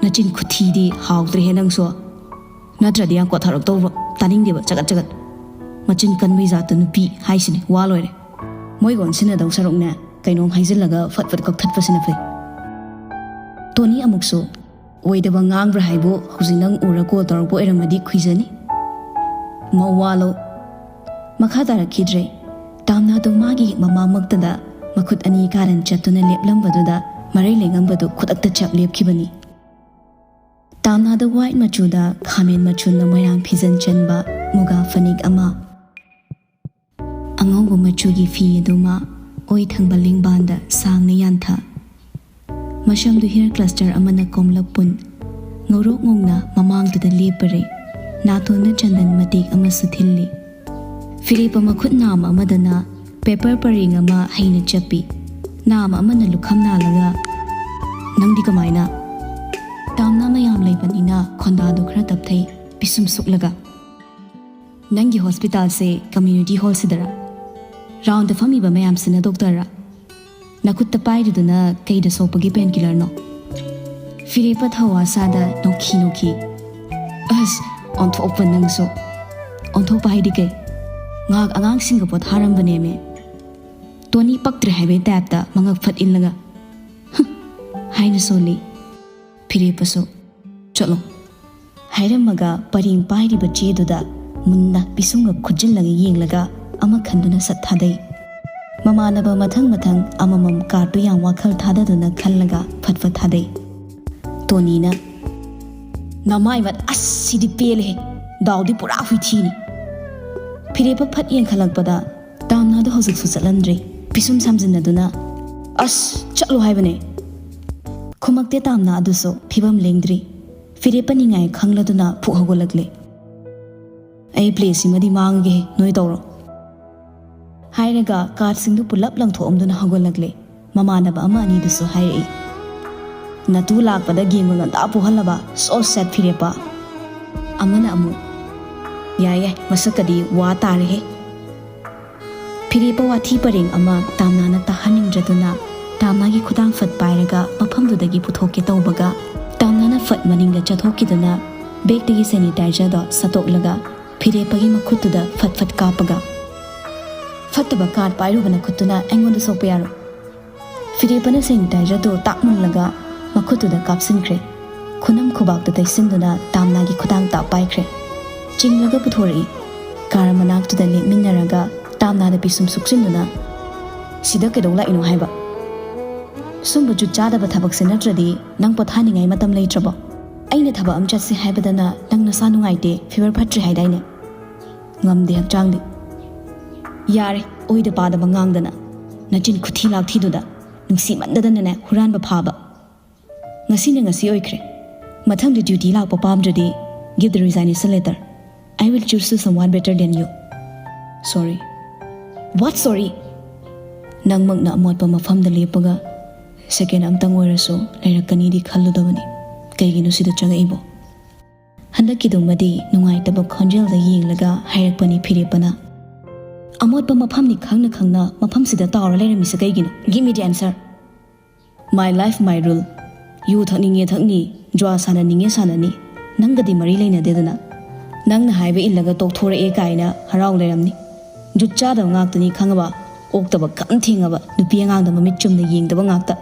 ꯅꯆꯤꯟ ꯈꯨꯊꯤꯗꯤ ꯍꯥꯎꯗ꯭ꯔꯦꯍꯦ ꯅꯪꯁꯨ꯫ ꯅꯠꯇ꯭ꯔꯗꯤ ꯌꯥꯝ ꯀꯣꯠꯊꯔꯛꯇꯧꯕ꯫ ꯇꯥꯅꯤꯡꯗꯦꯕ ꯆꯒꯠ ꯆꯒꯠ꯫ ꯃꯆꯤꯟ ꯀꯟꯕꯩ ꯖꯥꯠꯇ ꯅꯨꯄꯤ ꯍꯥꯏꯁꯤꯅꯦ, ꯋꯥ ꯂꯣꯏꯔꯦ꯫ ꯃꯣꯏꯒ ꯑꯣꯟꯁꯤꯟꯅꯗꯧ ꯁꯔꯨꯛꯅꯦ, ꯀꯩꯅꯣꯝ ꯍꯥꯏꯖꯤꯜꯂꯒ ꯐꯠ ꯐꯠ ꯀꯛꯊꯠꯄꯁꯤꯅ ꯐꯩ꯫" ꯇꯣꯅꯤ ꯑꯃꯨꯛꯁꯨ, "ꯑꯣꯏꯗꯕ ꯉꯥꯡꯕ꯭ꯔꯥ ꯍꯥꯏꯕꯨ, ꯍꯧꯖꯤꯛ ꯅꯪ ꯎꯔ ꯀꯣꯜ ꯇꯧꯔꯛꯄ ꯑꯣꯏꯔꯝꯃꯗꯤ ꯈꯨꯏꯖꯅꯤ꯫ ꯃꯋꯥ ꯂꯧ꯫" ꯃꯈꯥ ꯇꯥꯔꯛꯈꯤꯗ꯭ꯔꯦ꯫ ꯇꯥꯝꯅꯥꯗꯣ ꯃꯥꯒꯤ ꯍꯦꯛ ꯃꯃꯥꯡꯃꯛꯇꯗ ꯃꯈꯨꯠ ꯑꯅꯤ ꯀꯥꯔꯟ ꯆꯠꯇꯨꯅ ꯂꯦꯞꯂꯝꯕꯗꯨꯗ ꯃꯔꯩ ꯂꯦꯡꯉꯝꯕꯗꯨ ꯈꯨꯗꯛꯇ ꯆꯞ ꯂꯦꯞꯈꯤꯕꯅꯤ꯫ ꯇꯥꯝꯅꯥꯗ ꯋꯥꯏꯠ ꯃꯆꯨꯗ ꯈꯥꯃꯦꯟ ꯃꯆꯨꯅ ꯃꯣꯏꯔꯥꯡ ꯐꯤꯖꯟ ꯆꯟꯕ ꯃꯨꯒꯥ ꯐꯅꯦꯛ ꯑꯃ, ꯑꯉꯧꯕ ꯃꯆꯨꯒꯤ ꯐꯤ ꯑꯗꯨꯃ, ꯑꯣꯏ ꯊꯪꯕ ꯂꯦꯡꯕꯥꯟꯗ ꯁꯥꯡꯅ ꯌꯥꯟꯊ꯫ ꯃꯁꯝꯗꯨ ꯍꯤꯌꯔ ꯀ꯭ꯂꯁꯇꯔ ꯑꯃꯅ ꯀꯣꯝꯂꯞ ꯄꯨꯟ꯫ ꯉꯧꯔꯣꯛ ꯉꯧꯅ ꯃꯃꯥꯡꯗꯨꯗ ꯂꯦꯞꯄꯔꯦ꯫ ꯅꯥꯇꯣꯟꯗ ꯆꯟꯗꯟ ꯃꯇꯦꯛ ꯑꯃꯁꯨ ꯊꯤꯜꯂꯤ꯫ ꯐꯤꯔꯦꯞꯄ ꯃꯈꯨꯠ ꯅꯥꯝꯃ ꯑꯃꯗꯅ ꯄꯦꯄꯔ ꯄꯔꯦꯡ ꯑꯃ ꯍꯩꯅ ꯆꯞꯄꯤ꯫ ꯅꯥꯝꯃ ꯑꯃꯅ ꯂꯨꯈꯝ ꯅꯥꯜꯂꯒ, "ꯅꯪꯗꯤ ꯀꯃꯥꯏꯅ?" ꯇꯥꯝꯅ ꯃꯌꯥꯝ ꯂꯩꯕꯅꯤꯅ ꯈꯣꯟꯗꯥꯗꯨ ꯈꯔ ꯇꯞꯊꯩ, ꯄꯤꯁꯨꯝ ꯁꯨꯛꯂꯒ꯫ "ꯅꯪꯒꯤ ꯍꯣꯁꯄꯤꯇꯥꯜꯁꯦ ꯀꯝꯃ꯭ꯌꯨꯅꯤꯇꯤ ꯍꯣꯜꯁꯤꯗꯔ? ꯔꯥꯎꯟꯗ ꯐꯝꯃꯤꯕ ꯃꯌꯥꯝꯁꯤꯅ ꯗꯣꯛꯇꯔꯔ? ꯅꯈꯨꯠꯇ ꯄꯥꯏꯔꯤꯗꯨꯅ ꯀꯩꯗ ꯁꯣꯛꯄꯒꯤ ꯄꯦꯟꯀꯤꯂꯔꯅꯣ?" ꯐꯤꯔꯦꯞꯄ ꯊꯧꯋꯥ ꯁꯥꯗ ꯅꯣꯛꯈꯤ ꯅꯣꯛꯈꯤ꯫ "ꯑꯁ, ꯑꯣꯟꯊꯣꯛꯄ ꯅꯪꯁꯨ꯫ ꯑꯣꯟꯊꯣꯛꯄ ꯍꯥꯏꯗꯤ ꯀꯩ? ꯉꯥꯏꯍꯥꯛ ꯑꯉꯥꯡꯁꯤꯡꯒ ꯄꯣꯊꯥꯔꯝꯕꯅꯦꯃꯦ꯫ ꯇꯣꯅꯤ ꯄꯛꯇ꯭ꯔꯦ ꯍꯥꯏꯕꯩ ꯇꯥꯏꯞꯇ ꯃꯉꯛ ꯐꯠ ꯏꯜꯂꯒ꯫ ꯍꯥꯏꯅ ꯁꯣꯜꯂꯤ꯫ ꯐꯤꯔꯦꯞꯄꯁꯨ, "ꯆꯠꯂꯣ" ꯍꯥꯏꯔꯝꯃꯒ ꯄꯔꯦꯡ ꯄꯥꯏꯔꯤꯕ ꯆꯦꯗꯨꯗ ꯃꯨꯟꯅ ꯄꯤꯁꯨꯝꯒ ꯈꯨꯠꯆꯤꯜꯂꯒ ꯌꯦꯡꯂꯒ ꯑꯃ ꯈꯟꯗꯨꯅ ꯁꯠ ꯊꯥꯗꯩ꯫ ꯃꯃꯥꯟꯅꯕ ꯃꯊꯪ ꯃꯊꯪ ꯑꯃꯃꯝ ꯀꯥꯔꯠꯇꯨ ꯌꯥꯝ ꯋꯥꯈꯜ ꯊꯥꯗꯗꯨꯅ ꯈꯜꯂꯒ ꯐꯠ ꯐꯠ ꯊꯥꯗꯩ꯫ ꯇꯣꯅꯤꯅ, "ꯅꯃꯥꯏ ꯃꯠ, ꯑꯁ, ꯁꯤꯗꯤ ꯄꯦꯜꯂꯦꯍꯦ꯫ ꯗꯥꯎꯗꯤ ꯄꯨꯔꯥ ꯍꯨꯏꯊꯤꯅꯤ"꯫ ꯐꯤꯔꯦꯞꯄ ꯐꯠ ꯌꯦꯡꯈꯠꯂꯛꯄꯗ ꯇꯥꯝꯅꯥꯗꯣ ꯍꯧꯖꯤꯛꯁꯨ ꯆꯠꯂꯝꯗ꯭ꯔꯤ꯫ ꯄꯤꯁꯨꯝ ꯁꯝꯖꯤꯟꯅꯗꯨꯅ, "ꯑꯁ, ꯆꯠꯂꯣ ꯍꯥꯏꯕꯅꯦ"꯫ ꯈꯨꯃꯛꯇꯦ ꯇꯥꯝꯅꯥ ꯑꯗꯨꯁꯨ ꯐꯤꯕꯝ ꯂꯦꯡꯗ꯭ꯔꯤ꯫ ꯐꯤꯔꯦꯞꯄ ꯅꯤꯡꯉꯥꯏ ꯈꯪꯂꯗꯨꯅ ꯐꯨꯛ ꯍꯧꯒꯠꯂꯛꯂꯦ꯫ "ꯑꯩ ꯄ꯭ꯂꯦꯁꯤꯃꯗꯤ ꯃꯥꯡꯒꯦ, ꯅꯣꯏ ꯇꯧꯔꯣ" ꯍꯥꯏꯔꯒ ꯀꯥꯔꯠꯁꯤꯡꯗꯨ ꯄꯨꯂꯞ ꯂꯪꯊꯣꯛꯑꯝꯗꯨꯅ ꯍꯧꯒꯠꯂꯛꯂꯦ꯫ ꯃꯃꯥꯟꯅꯕ ꯑꯃ ꯑꯅꯤꯗꯨꯁꯨ ꯍꯥꯏꯔꯛꯏ꯫ "ꯅꯇꯨ ꯂꯥꯛꯄꯗ ꯒꯦꯝꯒ ꯉꯟꯇꯥ ꯄꯣꯍꯜꯂꯕ, so sad ꯐꯤꯔꯦꯞꯄ"꯫ ꯑꯃꯅ ꯑꯃꯨꯛ, "ꯌꯥꯏ ꯌꯥꯏ, ꯃꯁꯛꯀꯗꯤ ꯋꯥ ꯇꯥꯔꯦꯍꯦ"꯫ ꯐꯤꯔꯦꯞꯄ ꯋꯥꯊꯤ ꯄꯔꯦꯡ ꯑꯃ ꯇꯥꯝꯅꯥꯅ ꯇꯥꯍꯟꯅꯤꯡꯗ꯭ꯔꯗꯨꯅ ꯇꯥꯝꯅꯥꯒꯤ ꯈꯨꯗꯥꯡ ꯐꯠ ꯄꯥꯏꯔꯒ ꯃꯐꯝꯗꯨꯗꯒꯤ ꯄꯨꯊꯣꯛꯀꯦ ꯇꯧꯕꯒ ꯇꯥꯝꯅꯥꯅ ꯐꯠ ꯃꯅꯤꯡꯗ ꯆꯠꯊꯣꯛꯈꯤꯗꯨꯅ ꯕꯦꯛꯇꯒꯤ ꯁꯦꯅꯤꯇꯥꯏꯖꯔꯗꯣ ꯁꯠꯇꯣꯛꯂꯒ ꯐꯤꯔꯦꯞꯄꯒꯤ ꯃꯈꯨꯠꯇꯨꯗ ꯐꯠ ꯐꯠ ꯀꯥꯞꯄꯒ, "ꯐꯠꯇꯕ ꯀꯥꯔꯠ ꯄꯥꯏꯔꯨꯕ ꯅꯈꯨꯠꯇꯨꯅ ꯑꯩꯉꯣꯟꯗ ꯁꯣꯛꯄ ꯌꯥꯔꯣꯏ"꯫ ꯐꯤꯔꯦꯞꯄꯅ ꯁꯦꯅꯤꯇꯥꯏꯖꯔꯗꯨ ꯇꯥꯛ ꯃꯨꯜꯂꯒ ꯃꯈꯨꯠꯇꯨꯗ ꯀꯥꯞꯁꯤꯟꯈ꯭ꯔꯦ꯫ ꯈꯨꯅꯝ ꯈꯨꯕꯥꯛꯇ ꯇꯩꯁꯤꯟꯗꯨꯅ ꯇꯥꯝꯅꯥꯒꯤ ꯈꯨꯗꯥꯡ ꯇꯥꯞ ꯄꯥꯏꯈ꯭ꯔꯦ꯫ ꯆꯤꯡꯂꯒ ꯄꯨꯊꯣꯔꯛꯏ꯫ ꯀꯥꯔ ꯃꯅꯥꯛꯇꯨꯗ ꯂꯦꯞꯃꯤꯟꯅꯔꯒ ꯇꯥꯝꯅꯥꯗ ꯄꯤꯁꯨꯝ ꯁꯨꯛꯆꯤꯟꯗꯨꯅ, "ꯁꯤꯗ ꯀꯩꯗꯧ ꯂꯥꯛꯏꯅꯣ ꯍꯥꯏꯕ? ꯁꯨꯝꯕ ꯖꯨꯠ ꯆꯥꯗꯕ ꯊꯕꯛꯁꯦ ꯅꯠꯇ꯭ꯔꯗꯤ ꯅꯪ ꯄꯣꯊꯥꯅꯤꯡꯉꯥꯏ ꯃꯇꯝ ꯂꯩꯇ꯭ꯔꯕꯣ? ꯑꯩꯅ ꯊꯕꯛ ꯑꯃ ꯆꯠꯁꯦ ꯍꯥꯏꯕꯗꯅ ꯅꯪ ꯅꯁꯥ ꯅꯨꯡꯉꯥꯏꯇꯦ, ꯐꯤꯚꯔ ꯐꯠꯇ꯭ꯔꯦ ꯍꯥꯏꯗꯥꯏꯅꯦ? ꯉꯝꯗꯦ ꯍꯛꯆꯥꯡꯗꯤ"꯫ "ꯌꯥꯔꯦ, ꯑꯣꯏꯗ ꯄꯥꯗꯕ ꯉꯥꯡꯗꯅ"꯫ ꯅꯆꯤꯟ ꯈꯨꯊꯤ ꯂꯥꯛꯊꯤꯗꯨꯗ ꯅꯨꯡꯁꯤꯃꯟꯗꯗꯅꯅꯦ ꯍꯨꯔꯥꯟꯕ ꯐꯥꯕ꯫ ꯉꯁꯤꯅ ꯉꯁꯤ ꯑꯣꯏꯈ꯭ꯔꯦ꯫ ꯃꯊꯪꯗ ꯗ꯭ꯌꯨꯇꯤ ꯂꯥꯛꯄ ꯄꯥꯝꯗ꯭ꯔꯗꯤ give the resignation letter. I will choose to someone better than you. Sorry. What sorry? ꯅꯪꯃꯛꯅ ꯑꯃꯣꯠꯄ ꯃꯐꯝꯗ ꯂꯦꯞꯄꯒ ꯁꯦꯀꯦꯟ ꯑꯝꯇꯪ ꯑꯣꯏꯔꯁꯨ ꯂꯩꯔꯛꯀꯅꯤꯗꯤ ꯈꯜꯂꯨꯗꯕꯅꯤ꯫ ꯀꯩꯒꯤꯅꯣ ꯁꯤꯗ ꯆꯪꯉꯛꯏꯕꯣ? ꯍꯟꯗꯛꯀꯤꯗꯨꯃꯗꯤ ꯅꯨꯡꯉꯥꯏꯇꯕ ꯈꯣꯟꯖꯦꯜꯗ ꯌꯦꯡꯂꯒ ꯍꯥꯏꯔꯛꯄꯅꯤ ꯐꯤꯔꯦꯞꯄꯅ꯫ ꯑꯃꯣꯠꯄ ꯃꯐꯝꯅꯤ ꯈꯪꯅ ꯈꯪꯅ ꯃꯐꯝꯁꯤꯗ ꯇꯥꯎꯔ ꯂꯩꯔꯝꯃꯤꯁꯦ ꯀꯩꯒꯤꯅꯣ? Give me the answer. My life, my rule. ꯌꯨ ꯊꯛꯅꯤꯡꯉꯦ ꯊꯛꯅꯤ, ꯖꯨꯋꯥ ꯁꯥꯟꯅꯅꯤꯡꯉꯦ ꯁꯥꯟꯅꯅꯤ, ꯅꯪꯒꯗꯤ ꯃꯔꯤ ꯂꯩꯅꯗꯦꯗꯅ꯫ ꯅꯪꯅ ꯍꯥꯏꯕ ꯏꯜꯂꯒ ꯇꯣꯛꯊꯣꯔꯛꯑꯦ ꯀꯥꯏꯅ ꯍꯔꯥꯎ ꯂꯩꯔꯝꯅꯤ꯫ ꯖꯨꯠ ꯆꯥꯗꯕ ꯉꯥꯛꯇꯅꯤ ꯈꯪꯉꯕ? ꯑꯣꯛꯇꯕ ꯀꯝ ꯊꯦꯡꯉꯕ, ꯅꯨꯄꯤ ꯑꯉꯥꯡꯗ ꯃꯃꯤꯠ ꯆꯨꯝꯅ ꯌꯦꯡꯗꯕ ꯉꯥꯛꯇ꯫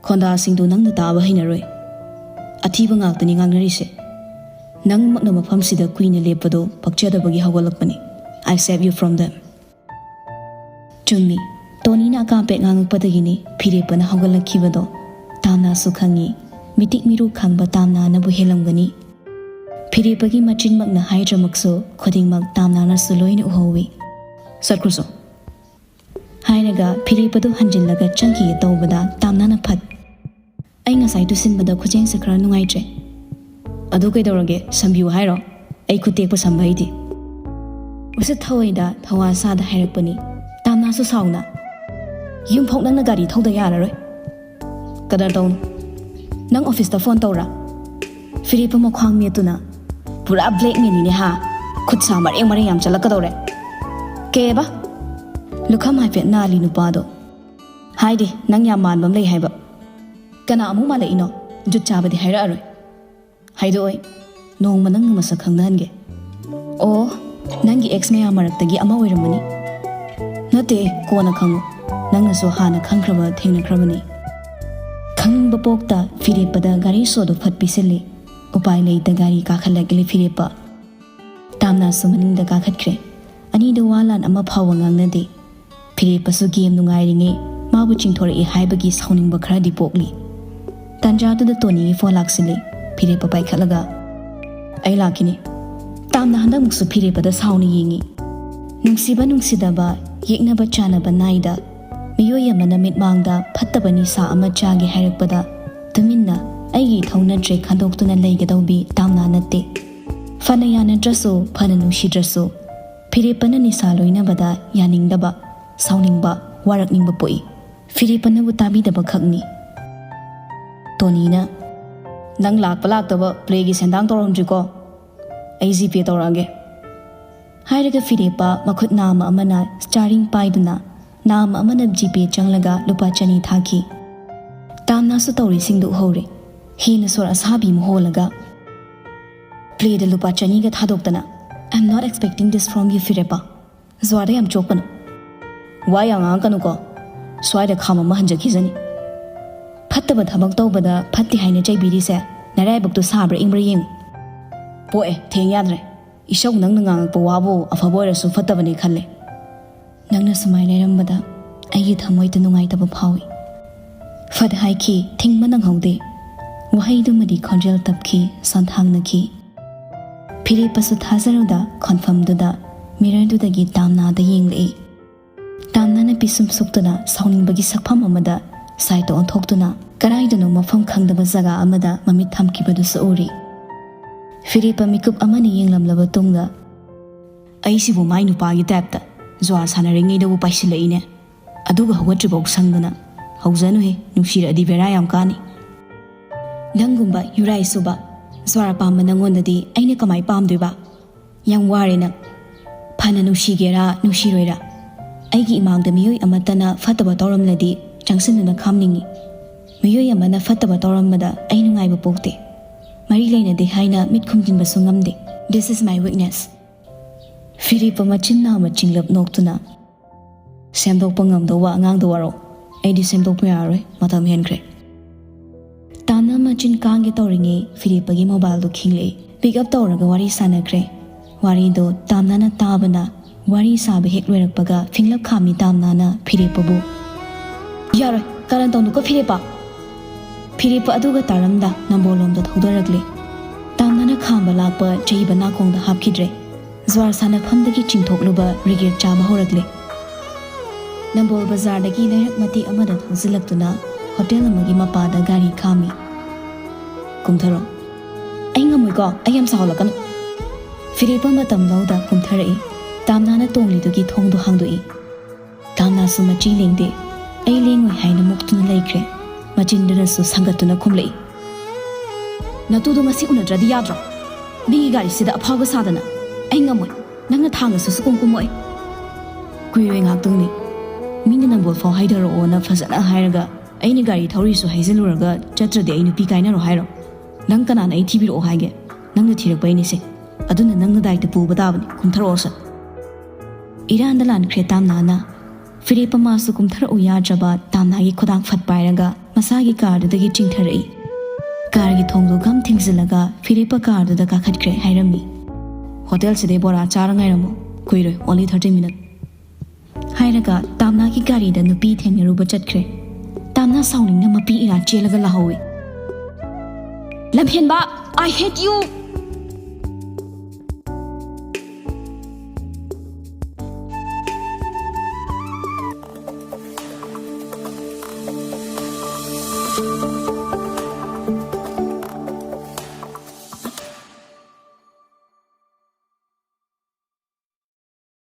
ꯈꯣꯟꯗꯥꯁꯤꯡꯗꯨ ꯅꯪꯅ ꯇꯥꯕ ꯍꯩꯅꯔꯣꯏ꯫ ꯑꯊꯤꯕ ꯉꯥꯛꯇꯅꯤ ꯉꯥꯡꯅꯔꯤꯁꯦ꯫ ꯅꯪꯃꯛꯅ ꯃꯐꯝꯁꯤꯗ ꯀꯨꯏꯅ ꯂꯦꯞꯄꯗꯣ ꯄꯛꯆꯗꯕꯒꯤ ꯍꯧꯒꯠꯂꯛꯄꯅꯤ꯫ I save you from them. ꯆꯨꯝꯃꯤ꯫ ꯇꯣꯅꯤꯅ ꯑꯀꯥꯝꯄꯦꯠ ꯉꯥꯡꯉꯛꯄꯗꯒꯤꯅꯤ ꯐꯤꯔꯦꯞꯄꯅ ꯍꯧꯒꯠꯂꯛꯈꯤꯕꯗꯣ꯫ ꯇꯥꯝꯅꯥꯁꯨ ꯈꯪꯉꯤ꯫ ꯃꯤꯇꯤꯛ ꯃꯤꯔꯨ ꯈꯪꯕ ꯇꯥꯝꯅꯥꯅꯕꯨ ꯍꯦꯜꯂꯝꯒꯅꯤ꯫ ꯐꯤꯔꯦꯞꯄꯒꯤ ꯃꯆꯤꯟꯃꯛꯅ ꯍꯥꯏꯗ꯭ꯔꯃꯛꯁꯨ ꯈꯨꯗꯤꯡꯃꯛ ꯇꯥꯝꯅꯥꯅꯁꯨ ꯂꯣꯏꯅ ꯎꯍꯧꯏ꯫ ꯆꯠꯈ꯭ꯔꯣꯁꯣ꯫ ꯍꯥꯏꯔꯒ ꯐꯤꯔꯦꯞꯄꯗꯨ ꯍꯟꯖꯤꯜꯂꯒ ꯆꯪꯈꯤꯒꯦ ꯇꯧꯕꯗ ꯇꯥꯝꯅꯥꯅ ꯐꯠ꯫ ꯑꯩ ꯉꯁꯥꯏ ꯇꯨꯁꯤꯟꯕꯗ ꯈꯨꯖꯦꯡꯁꯦ ꯈꯔ ꯅꯨꯡꯉꯥꯏꯇ꯭ꯔꯦ꯫ ꯑꯗꯨ ꯀꯩꯗꯧꯔꯒꯦ, ꯁꯝꯕꯤꯌꯨ ꯍꯥꯏꯔꯣ? ꯑꯩ ꯈꯨꯠ ꯇꯦꯛꯄ ꯁꯝꯕ ꯍꯩꯇꯦ꯫ ꯎꯁꯤꯠ ꯊꯑꯣꯏꯗ ꯊꯋꯥ ꯁꯥꯗ ꯍꯥꯏꯔꯛꯄꯅꯤ꯫ ꯇꯥꯝꯅꯥꯁꯨ ꯁꯥꯎꯅ꯫ ꯌꯨꯝꯐꯥꯎ ꯅꯪꯅ ꯒꯥꯔꯤ ꯊꯧꯗ ꯌꯥꯔꯔꯣꯏ꯫ ꯀꯗꯔ ꯇꯧꯅꯨ꯫ ꯅꯪ ꯑꯣꯐꯤꯁꯇ ꯐꯣꯟ ꯇꯧꯔ? ꯐꯤꯔꯦꯞꯄ ꯃꯈ꯭ꯋꯥꯡ ꯃꯦꯠꯇꯨꯅ꯫ ꯄꯨꯔꯥ ꯕ꯭ꯂꯦꯛꯃꯦꯟꯅꯤꯅꯦ ꯍꯥ? ꯈꯨꯠ ꯁꯥ ꯃꯔꯦꯡ ꯃꯔꯦꯡ ꯌꯥꯝ ꯆꯠꯂꯛꯀꯗꯧꯔꯦ꯫ ꯀꯩꯑꯕ? ꯂꯨꯈꯝ ꯍꯥꯏꯐꯦꯠ ꯅꯥꯜꯂꯤ ꯅꯨꯄꯥꯗꯣ꯫ ꯍꯥꯏꯗꯤ ꯅꯪ ꯌꯥꯝ ꯃꯥꯟꯕ ꯑꯃ ꯂꯩ ꯍꯥꯏꯕ꯫ ꯀꯅꯥ ꯑꯃꯨꯛ ꯃꯥꯜꯂꯛꯏꯅꯣ? ꯖꯨꯠ ꯆꯥꯕꯗꯤ ꯍꯥꯏꯔꯛꯑꯔꯣꯏ꯫ ꯍꯥꯏꯗꯣꯛꯑꯣꯏ꯫ ꯅꯣꯡꯃ ꯅꯪꯒ ꯃꯁꯛ ꯈꯪꯅꯍꯟꯒꯦ꯫ ꯑꯣ, ꯅꯪꯒꯤ ꯑꯦꯛꯁ ꯃꯌꯥꯝ ꯃꯔꯛꯇꯒꯤ ꯑꯃ ꯑꯣꯏꯔꯝꯃꯅꯤ꯫ ꯅꯠꯇꯦ, ꯀꯣꯟꯅ ꯈꯪꯉꯨ꯫ ꯅꯪꯅꯁꯨ ꯍꯥꯟꯅ ꯈꯪꯈ꯭ꯔꯕ ꯊꯦꯡꯅꯈ꯭ꯔꯕꯅꯤ꯫ ꯈꯪꯅꯤꯡꯕ ꯄꯣꯛꯇ ꯐꯤꯔꯦꯞꯄꯗ ꯒꯥꯔꯤ ꯁꯣꯗꯨ ꯐꯠ ꯄꯤꯁꯤꯜꯂꯤ꯫ ꯎꯄꯥꯏ ꯂꯩꯇ ꯒꯥꯔꯤ ꯀꯥꯈꯠꯂꯛꯂꯤ ꯐꯤꯔꯦꯞꯄ꯫ ꯇꯥꯝꯅꯥꯁꯨ ꯃꯅꯤꯡꯗ ꯀꯥꯈꯠꯈ꯭ꯔꯦ꯫ ꯑꯅꯤꯗꯨ ꯋꯥ ꯂꯥꯟ ꯑꯃ ꯐꯥꯎꯕ ꯉꯥꯡꯅꯗꯦ꯫ ꯐꯤꯔꯦꯞꯄꯁꯨ ꯒꯦꯝ ꯅꯨꯡꯉꯥꯏꯔꯤꯉꯩ ꯃꯥꯕꯨ ꯆꯤꯡꯊꯣꯔꯛꯏ ꯍꯥꯏꯕꯒꯤ ꯁꯥꯎꯅꯤꯡꯕ ꯈꯔꯗꯤ ꯄꯣꯛꯂꯤ꯫ ꯇꯥꯟꯖꯥꯗꯨꯗ ꯇꯣꯅꯤꯒꯤ ꯐꯣꯟ ꯂꯥꯛꯁꯤꯜꯂꯤ꯫ ꯐꯤꯔꯦꯞꯄ ꯄꯥꯏꯈꯠꯂꯒ, "ꯑꯩ ꯂꯥꯛꯈꯤꯅꯤ꯫" ꯇꯥꯝꯅ ꯍꯟꯗꯛꯃꯨꯛꯁꯨ ꯐꯤꯔꯦꯞꯄꯗ ꯁꯥꯎꯅ ꯌꯦꯡꯉꯤ꯫ ꯅꯨꯡꯁꯤꯕ ꯅꯨꯡꯁꯤꯗꯕ, ꯌꯦꯛꯅꯕ ꯆꯥꯅꯕ ꯅꯥꯏꯗ꯫ ꯃꯤꯑꯣꯏ ꯑꯃꯅ ꯃꯤꯠꯃꯥꯡꯗ ꯐꯠꯇꯕ ꯅꯤꯁꯥ ꯑꯃ ꯆꯥꯒꯦ ꯍꯥꯏꯔꯛꯄꯗ ꯇꯨꯃꯤꯟꯅ ꯑꯩꯒꯤ ꯏꯊꯧ ꯅꯠꯇ꯭ꯔꯦ ꯈꯟꯗꯣꯛꯇꯨꯅ ꯂꯩꯒꯗꯧꯕꯤ ꯇꯥꯝꯅꯥ ꯅꯠꯇꯦ꯫ ꯐꯅ ꯌꯥꯅꯗ꯭ꯔꯁꯨ, ꯐꯅ ꯅꯨꯡꯁꯤꯗ꯭ꯔꯁꯨ, ꯐꯤꯔꯦꯞꯄꯅ ꯅꯤꯁꯥ ꯂꯣꯏꯅꯕꯗ ꯌꯥꯅꯤꯡꯗꯕ, ꯁꯥꯎꯅꯤꯡꯕ, ꯋꯥꯔꯛꯅꯤꯡꯕ ꯄꯣꯛꯏ꯫ ꯐꯤꯔꯦꯞꯄꯅꯕꯨ ꯇꯥꯕꯤꯗꯕ ꯈꯛꯅꯤ꯫ ꯇꯣꯅꯤꯅ, "ꯅꯪ ꯂꯥꯛꯄ ꯂꯥꯛꯇꯕ ꯄ꯭ꯂꯦꯒꯤ ꯁꯦꯟꯗꯥꯡ ꯇꯧꯔꯝꯗ꯭ꯔꯤꯀꯣ? ꯑꯩ ꯖꯤꯄꯦ ꯇꯧꯔꯛꯑꯒꯦ," ꯍꯥꯏꯔꯒ ꯐꯤꯔꯦꯞꯄ ꯃꯈꯨꯠ ꯅꯥꯝꯃ ꯑꯃꯅ ꯁ꯭ꯇꯤꯌꯥꯔꯤꯡ ꯄꯥꯏꯗꯨꯅ, ꯅꯥꯝꯃ ꯑꯃꯅ ꯖꯤꯄꯦ ꯆꯪꯂꯒ ꯂꯨꯄꯥ ꯆꯅꯤ ꯊꯥꯈꯤ꯫ ꯇꯥꯝꯅꯥꯁꯨ ꯇꯧꯔꯤꯁꯤꯡꯗꯨ ꯎꯍꯧꯔꯦ꯫ ꯍꯦꯟꯅ ꯁꯣꯔ ꯑꯁꯥꯕꯤ ꯑꯃ ꯍꯣꯜꯂꯒ, "ꯄ꯭ꯂꯦꯗ ꯂꯨꯄꯥ ꯆꯅꯤꯒ ꯊꯥꯗꯣꯛꯇꯅ, I'm not expecting this from you, ꯐꯤꯔꯦꯞꯄ꯫ ꯖ꯭ꯋꯥꯔꯗ ꯌꯥꯝ ꯆꯣꯞꯀꯅꯨ꯫ ꯋꯥ ꯌꯥꯝ ꯉꯥꯡꯉꯛꯀꯅꯨꯀꯣ꯫ ꯁ꯭ꯋꯥꯏꯗ ꯈꯥꯝ ꯑꯃ ꯍꯟꯖꯈꯤꯖꯅꯤ꯫ ꯐꯠꯇꯕ ꯊꯕꯛ ꯇꯧꯕꯗ ꯐꯠꯇꯦ ꯍꯥꯏꯅ ꯆꯩꯕꯤꯔꯤꯁꯦ ꯅꯔꯥꯏꯕꯛꯇꯨ ꯁꯥꯕ꯭ꯔꯥ ꯏꯪꯕ꯭ꯔꯥ ꯌꯦꯡꯉꯨ꯫ ꯄꯣꯛꯑꯦ, ꯊꯦꯡ ꯌꯥꯗ꯭ꯔꯦ꯫ ꯏꯁꯧ, ꯅꯪꯅ ꯉꯥꯡꯉꯛꯄ ꯋꯥꯕꯨ ꯑꯐꯕ ꯑꯣꯏꯔꯁꯨ ꯐꯠꯇꯕꯅꯦ ꯈꯜꯂꯦ꯫ ꯅꯪꯅ ꯁꯨꯃꯥꯏꯅ ꯂꯩꯔꯝꯕꯗ ꯑꯩꯒꯤ ꯊꯃꯣꯏꯗ ꯅꯨꯡꯉꯥꯏꯇꯕ ꯐꯥꯎꯏ," ꯐꯠ ꯍꯥꯏꯈꯤ, ꯊꯤꯡꯕ ꯅꯪꯍꯧꯗꯦ꯫ ꯋꯥꯍꯩꯗꯨꯃꯗꯤ ꯈꯣꯟꯖꯦꯜ ꯇꯞꯈꯤ, ꯁꯣꯟꯊꯥꯡꯅꯈꯤ꯫ ꯐꯤꯔꯦꯞꯄꯁꯨ ꯊꯥꯖꯔꯨꯗ ꯈꯣꯟꯐꯝꯗꯨꯗ ꯃꯤꯔꯔꯗꯨꯗꯒꯤ ꯇꯥꯝꯅꯥꯗ ꯌꯦꯡꯂꯛꯏ꯫ ꯇꯥꯝꯅꯥꯅ ꯄꯤꯁꯨꯝ ꯁꯨꯛꯇꯨꯅ ꯁꯥꯎꯅꯤꯡꯕꯒꯤ ꯁꯛꯐꯝ ꯑꯃꯗ ꯁꯥꯏꯠꯇ ꯑꯣꯟꯊꯣꯛꯇꯨꯅ ꯀꯗꯥꯏꯗꯅꯣ ꯃꯐꯝ ꯈꯪꯗꯕ ꯖꯒꯥ ꯑꯃꯗ ꯃꯃꯤꯠ ꯊꯝꯈꯤꯕꯗꯨꯁꯨ ꯎꯔꯤ꯫ ꯐꯤꯔꯦꯞꯄ ꯃꯤꯀꯨꯞ ꯑꯃꯅꯤ ꯌꯦꯡꯂꯝꯂꯕ ꯇꯨꯡꯗ, "ꯑꯩꯁꯤꯕꯨ ꯃꯥꯏ ꯅꯨꯄꯥꯒꯤ ꯇꯥꯏꯞꯇ ꯖ꯭ꯋꯥꯔ ꯁꯥꯟꯅꯔꯤꯉꯩꯗꯕꯨ ꯄꯥꯏꯁꯤꯜꯂꯛꯏꯅꯦ꯫ ꯑꯗꯨꯒ ꯍꯧꯒꯠꯇ꯭ꯔꯤꯐꯥꯎ ꯁꯪꯗꯅ꯫ ꯍꯧꯖꯅꯨꯍꯦ, ꯅꯨꯡꯁꯤꯔꯛꯑꯗꯤ ꯕꯦꯔꯥ ꯌꯥꯝ ꯀꯥꯅꯤ꯫ ꯅꯪꯒꯨꯝꯕ ꯌꯨꯔꯥꯏ ꯁꯨꯕ ꯖ꯭ꯋꯥꯔ ꯄꯥꯝꯕ ꯅꯪꯉꯣꯟꯗꯗꯤ ꯑꯩꯅ ꯀꯃꯥꯏ ꯄꯥꯝꯗꯣꯏꯕ? ꯌꯥꯝ ꯋꯥꯔꯦ ꯅꯪ꯫ ꯐꯅ ꯅꯨꯡꯁꯤꯒꯦꯔꯥ ꯅꯨꯡꯁꯤꯔꯣꯏꯔꯥ, ꯑꯩꯒꯤ ꯏꯃꯥꯡꯗ ꯃꯤꯑꯣꯏ ꯑꯃꯠꯇꯅ ꯐꯠꯇꯕ ꯇꯧꯔꯝꯂꯗꯤ ꯆꯪꯁꯤꯟꯗꯨꯅ ꯈꯥꯝꯅꯤꯡꯏ꯫ ꯃꯤꯑꯣꯏ ꯑꯃꯅ ꯐꯠꯇꯕ ꯇꯧꯔꯝꯕꯗ ꯑꯩ ꯅꯨꯡꯉꯥꯏꯕ ꯄꯣꯛꯇꯦ꯫ ꯃꯔꯤ ꯂꯩꯅꯗꯦ ꯍꯥꯏꯅ ꯃꯤꯠ ꯈꯨꯝꯖꯤꯟꯕꯁꯨ ꯉꯝꯗꯦ꯫ This is my weakness." ꯐꯤꯔꯦꯞꯄ ꯃꯆꯤꯟ ꯅꯥꯝꯃ ꯆꯤꯡꯂꯞ ꯅꯣꯛꯇꯨꯅ, "ꯁꯦꯝꯗꯣꯛꯄ ꯉꯝꯗꯧꯕ ꯑꯉꯥꯡꯗ ꯋꯥꯔꯧ꯫ ꯑꯩꯗꯤ ꯁꯦꯝꯗꯣꯛꯄ ꯌꯥꯔꯔꯣꯏ, ꯃꯇꯝ ꯍꯦꯟꯈ꯭ꯔꯦ꯫" ꯇꯥꯝꯅꯥ ꯃꯆꯤꯟ ꯀꯥꯡꯒꯦ ꯇꯧꯔꯤꯉꯩ ꯐꯤꯔꯦꯞꯄꯒꯤ ꯃꯣꯕꯥꯏꯜꯗꯨ ꯈꯤꯡꯂꯛꯏ꯫ ꯄꯤꯛ ꯑꯞ ꯇꯧꯔꯒ ꯋꯥꯔꯤ ꯁꯥꯟꯅꯈ꯭ꯔꯦ꯫ ꯋꯥꯔꯤꯗꯣ ꯇꯥꯝꯅꯥꯅ ꯇꯥꯕꯅ ꯋꯥꯔꯤ ꯁꯥꯕ ꯍꯦꯛ ꯂꯣꯏꯔꯛꯄꯒ ꯐꯤꯡꯂꯞ ꯈꯥꯝꯃꯤ ꯇꯥꯝꯅꯥꯅ ꯐꯤꯔꯦꯞꯄꯕꯨ꯫ "ꯌꯥꯔꯣꯏ, ꯀꯔꯟ ꯇꯧꯅꯨꯀꯣ ꯐꯤꯔꯦꯞꯄ!" ꯐꯤꯔꯦꯞꯄ ꯑꯗꯨꯒ ꯇꯥꯔꯝꯗ ꯅꯝꯕꯣꯜꯂꯣꯝꯗ ꯊꯧꯗꯔꯛꯂꯦ꯫ ꯇꯥꯝꯅꯥꯅ ꯈꯥꯝꯕ ꯂꯥꯛꯄ ꯆꯩꯕ ꯅꯥꯀꯣꯡꯗ ꯍꯥꯞꯈꯤꯗ꯭ꯔꯦ꯫ ꯖ꯭ꯋꯥꯔ ꯁꯥꯟꯅꯐꯝꯗꯒꯤ ꯆꯤꯡꯊꯣꯛꯂꯨꯕ ꯔꯤꯒꯦꯠ ꯆꯥꯕ ꯍꯧꯔꯛꯂꯦ꯫ ꯅꯝꯕꯣꯜ ꯕꯖꯥꯔꯗꯒꯤ ꯂꯩꯔꯛ ꯃꯇꯦꯛ ꯑꯃꯗ ꯊꯧꯖꯤꯜꯂꯛꯇꯨꯅ ꯍꯣꯇꯦꯜ ꯑꯃꯒꯤ ꯃꯄꯥꯗ ꯒꯥꯔꯤ ꯈꯥꯝꯃꯤ꯫ "ꯀꯨꯝꯊꯔꯣ꯫ ꯑꯩ ꯉꯝꯃꯣꯏꯀꯣ, ꯑꯩ ꯌꯥꯝ ꯁꯥꯎꯍꯜꯂꯛꯀꯅꯨ꯫" ꯐꯤꯔꯦꯞꯄ ꯃꯇꯝ ꯂꯧꯗ ꯀꯨꯝꯊꯔꯛꯏ꯫ ꯇꯥꯝꯅꯥꯅ ꯇꯣꯡꯂꯤꯗꯨꯒꯤ ꯊꯣꯡꯗꯣ ꯍꯥꯡꯗꯣꯛꯏ꯫ ꯇꯥꯝꯅꯥꯁꯨ ꯃꯆꯤ ꯂꯦꯡꯗꯦ꯫ "ꯑꯩ ꯂꯦꯡꯉꯣꯏ" ꯍꯥꯏꯅ ꯃꯨꯛꯇꯨꯅ ꯂꯩꯈ꯭ꯔꯦ꯫ ꯃꯆꯤꯟꯗꯨꯅꯁꯨ ꯁꯪꯒꯠꯇꯨꯅ ꯈꯨꯝꯂꯛꯏ꯫ "ꯅꯇꯨꯗꯣ ꯉꯁꯤ ꯎꯅꯗ꯭ꯔꯗꯤ ꯌꯥꯗ꯭ꯔꯣ? ꯃꯤꯒꯤ ꯒꯥꯔꯤꯁꯤꯗ ꯑꯐꯥꯎꯕ ꯁꯥꯗꯅ꯫ ꯑꯩ ꯉꯝꯃꯣꯏ꯫ ꯅꯪꯅ ꯊꯥꯡꯉꯁꯨ ꯁꯨꯀꯨꯝ ꯀꯨꯝꯃꯣꯏ꯫" "ꯀꯨꯏꯔꯣꯏ, ꯉꯥꯛꯇꯪꯅꯤ꯫ ꯃꯤꯅ ꯅꯝꯕꯣꯜ ꯐꯥꯎ ꯍꯥꯏꯊꯔꯛꯑꯣꯅ ꯐꯖꯅ ꯍꯥꯏꯔꯒ ꯑꯩꯅ ꯒꯥꯔꯤ ꯊꯧꯔꯤꯁꯨ ꯍꯥꯏꯖꯤꯜꯂꯨꯔꯒ ꯆꯠꯇ꯭ꯔꯗꯤ ꯑꯩ ꯅꯨꯄꯤ ꯀꯥꯏꯅꯔꯣ ꯍꯥꯏꯔꯣ? ꯅꯪ ꯀꯅꯥꯅ ꯑꯩ ꯊꯤꯕꯤꯔꯛꯑꯣ ꯍꯥꯏꯒꯦ? ꯅꯪꯅ ꯊꯤꯔꯛꯄꯩꯅꯤꯁꯦ꯫ ꯑꯗꯨꯅ ꯅꯪꯅ ꯗꯥꯏꯇ ꯄꯨꯕ ꯇꯥꯕꯅꯤ꯫ ꯀꯨꯝꯊꯔꯛꯑꯣꯁꯦ꯫" ꯏꯔꯥꯟꯗ ꯂꯥꯟꯈ꯭ꯔꯦ ꯇꯥꯝꯅꯥꯅ꯫ ꯐꯤꯔꯦꯞꯄ ꯃꯥꯁꯨ ꯀꯨꯝꯊꯔꯛꯎ ꯌꯥꯗ꯭ꯔꯕ ꯇꯥꯝꯅꯥꯒꯤ ꯈꯨꯗꯥꯡ ꯐꯠ ꯄꯥꯏꯔꯒ ꯃꯁꯥꯒꯤ ꯀꯥꯔꯗꯨꯗꯒꯤ ꯆꯤꯡꯊꯔꯛꯏ꯫ ꯀꯥꯔꯒꯤ ꯊꯣꯡꯗꯨ ꯒꯝ ꯊꯤꯡꯖꯤꯜꯂꯒ ꯐꯤꯔꯦꯞꯄ ꯀꯥꯔꯗꯨꯗ ꯀꯥꯈꯠꯈ꯭ꯔꯦ ꯍꯥꯏꯔꯝꯃꯤ꯫ "ꯍꯣꯇꯦꯜꯁꯤꯗꯩ ꯕꯣꯔꯥ ꯆꯥꯔ ꯉꯥꯏꯔꯝꯃꯣ꯫ ꯀꯨꯏꯔꯣꯏ, only thirty minute" ꯍꯥꯏꯔꯒ ꯇꯥꯝꯅꯥꯒꯤ ꯒꯥꯔꯤꯗ ꯅꯨꯄꯤ ꯊꯦꯡꯅꯔꯨꯕ ꯆꯠꯈ꯭ꯔꯦ꯫ ꯇꯥꯝꯅꯥ ꯁꯥꯎꯅꯤꯡꯅ ꯃꯄꯤ ꯏꯔꯥ ꯆꯦꯜꯂꯒ ꯂꯥꯍꯧꯏ꯫ "ꯂꯝꯍꯦꯟꯕ! I hate you!"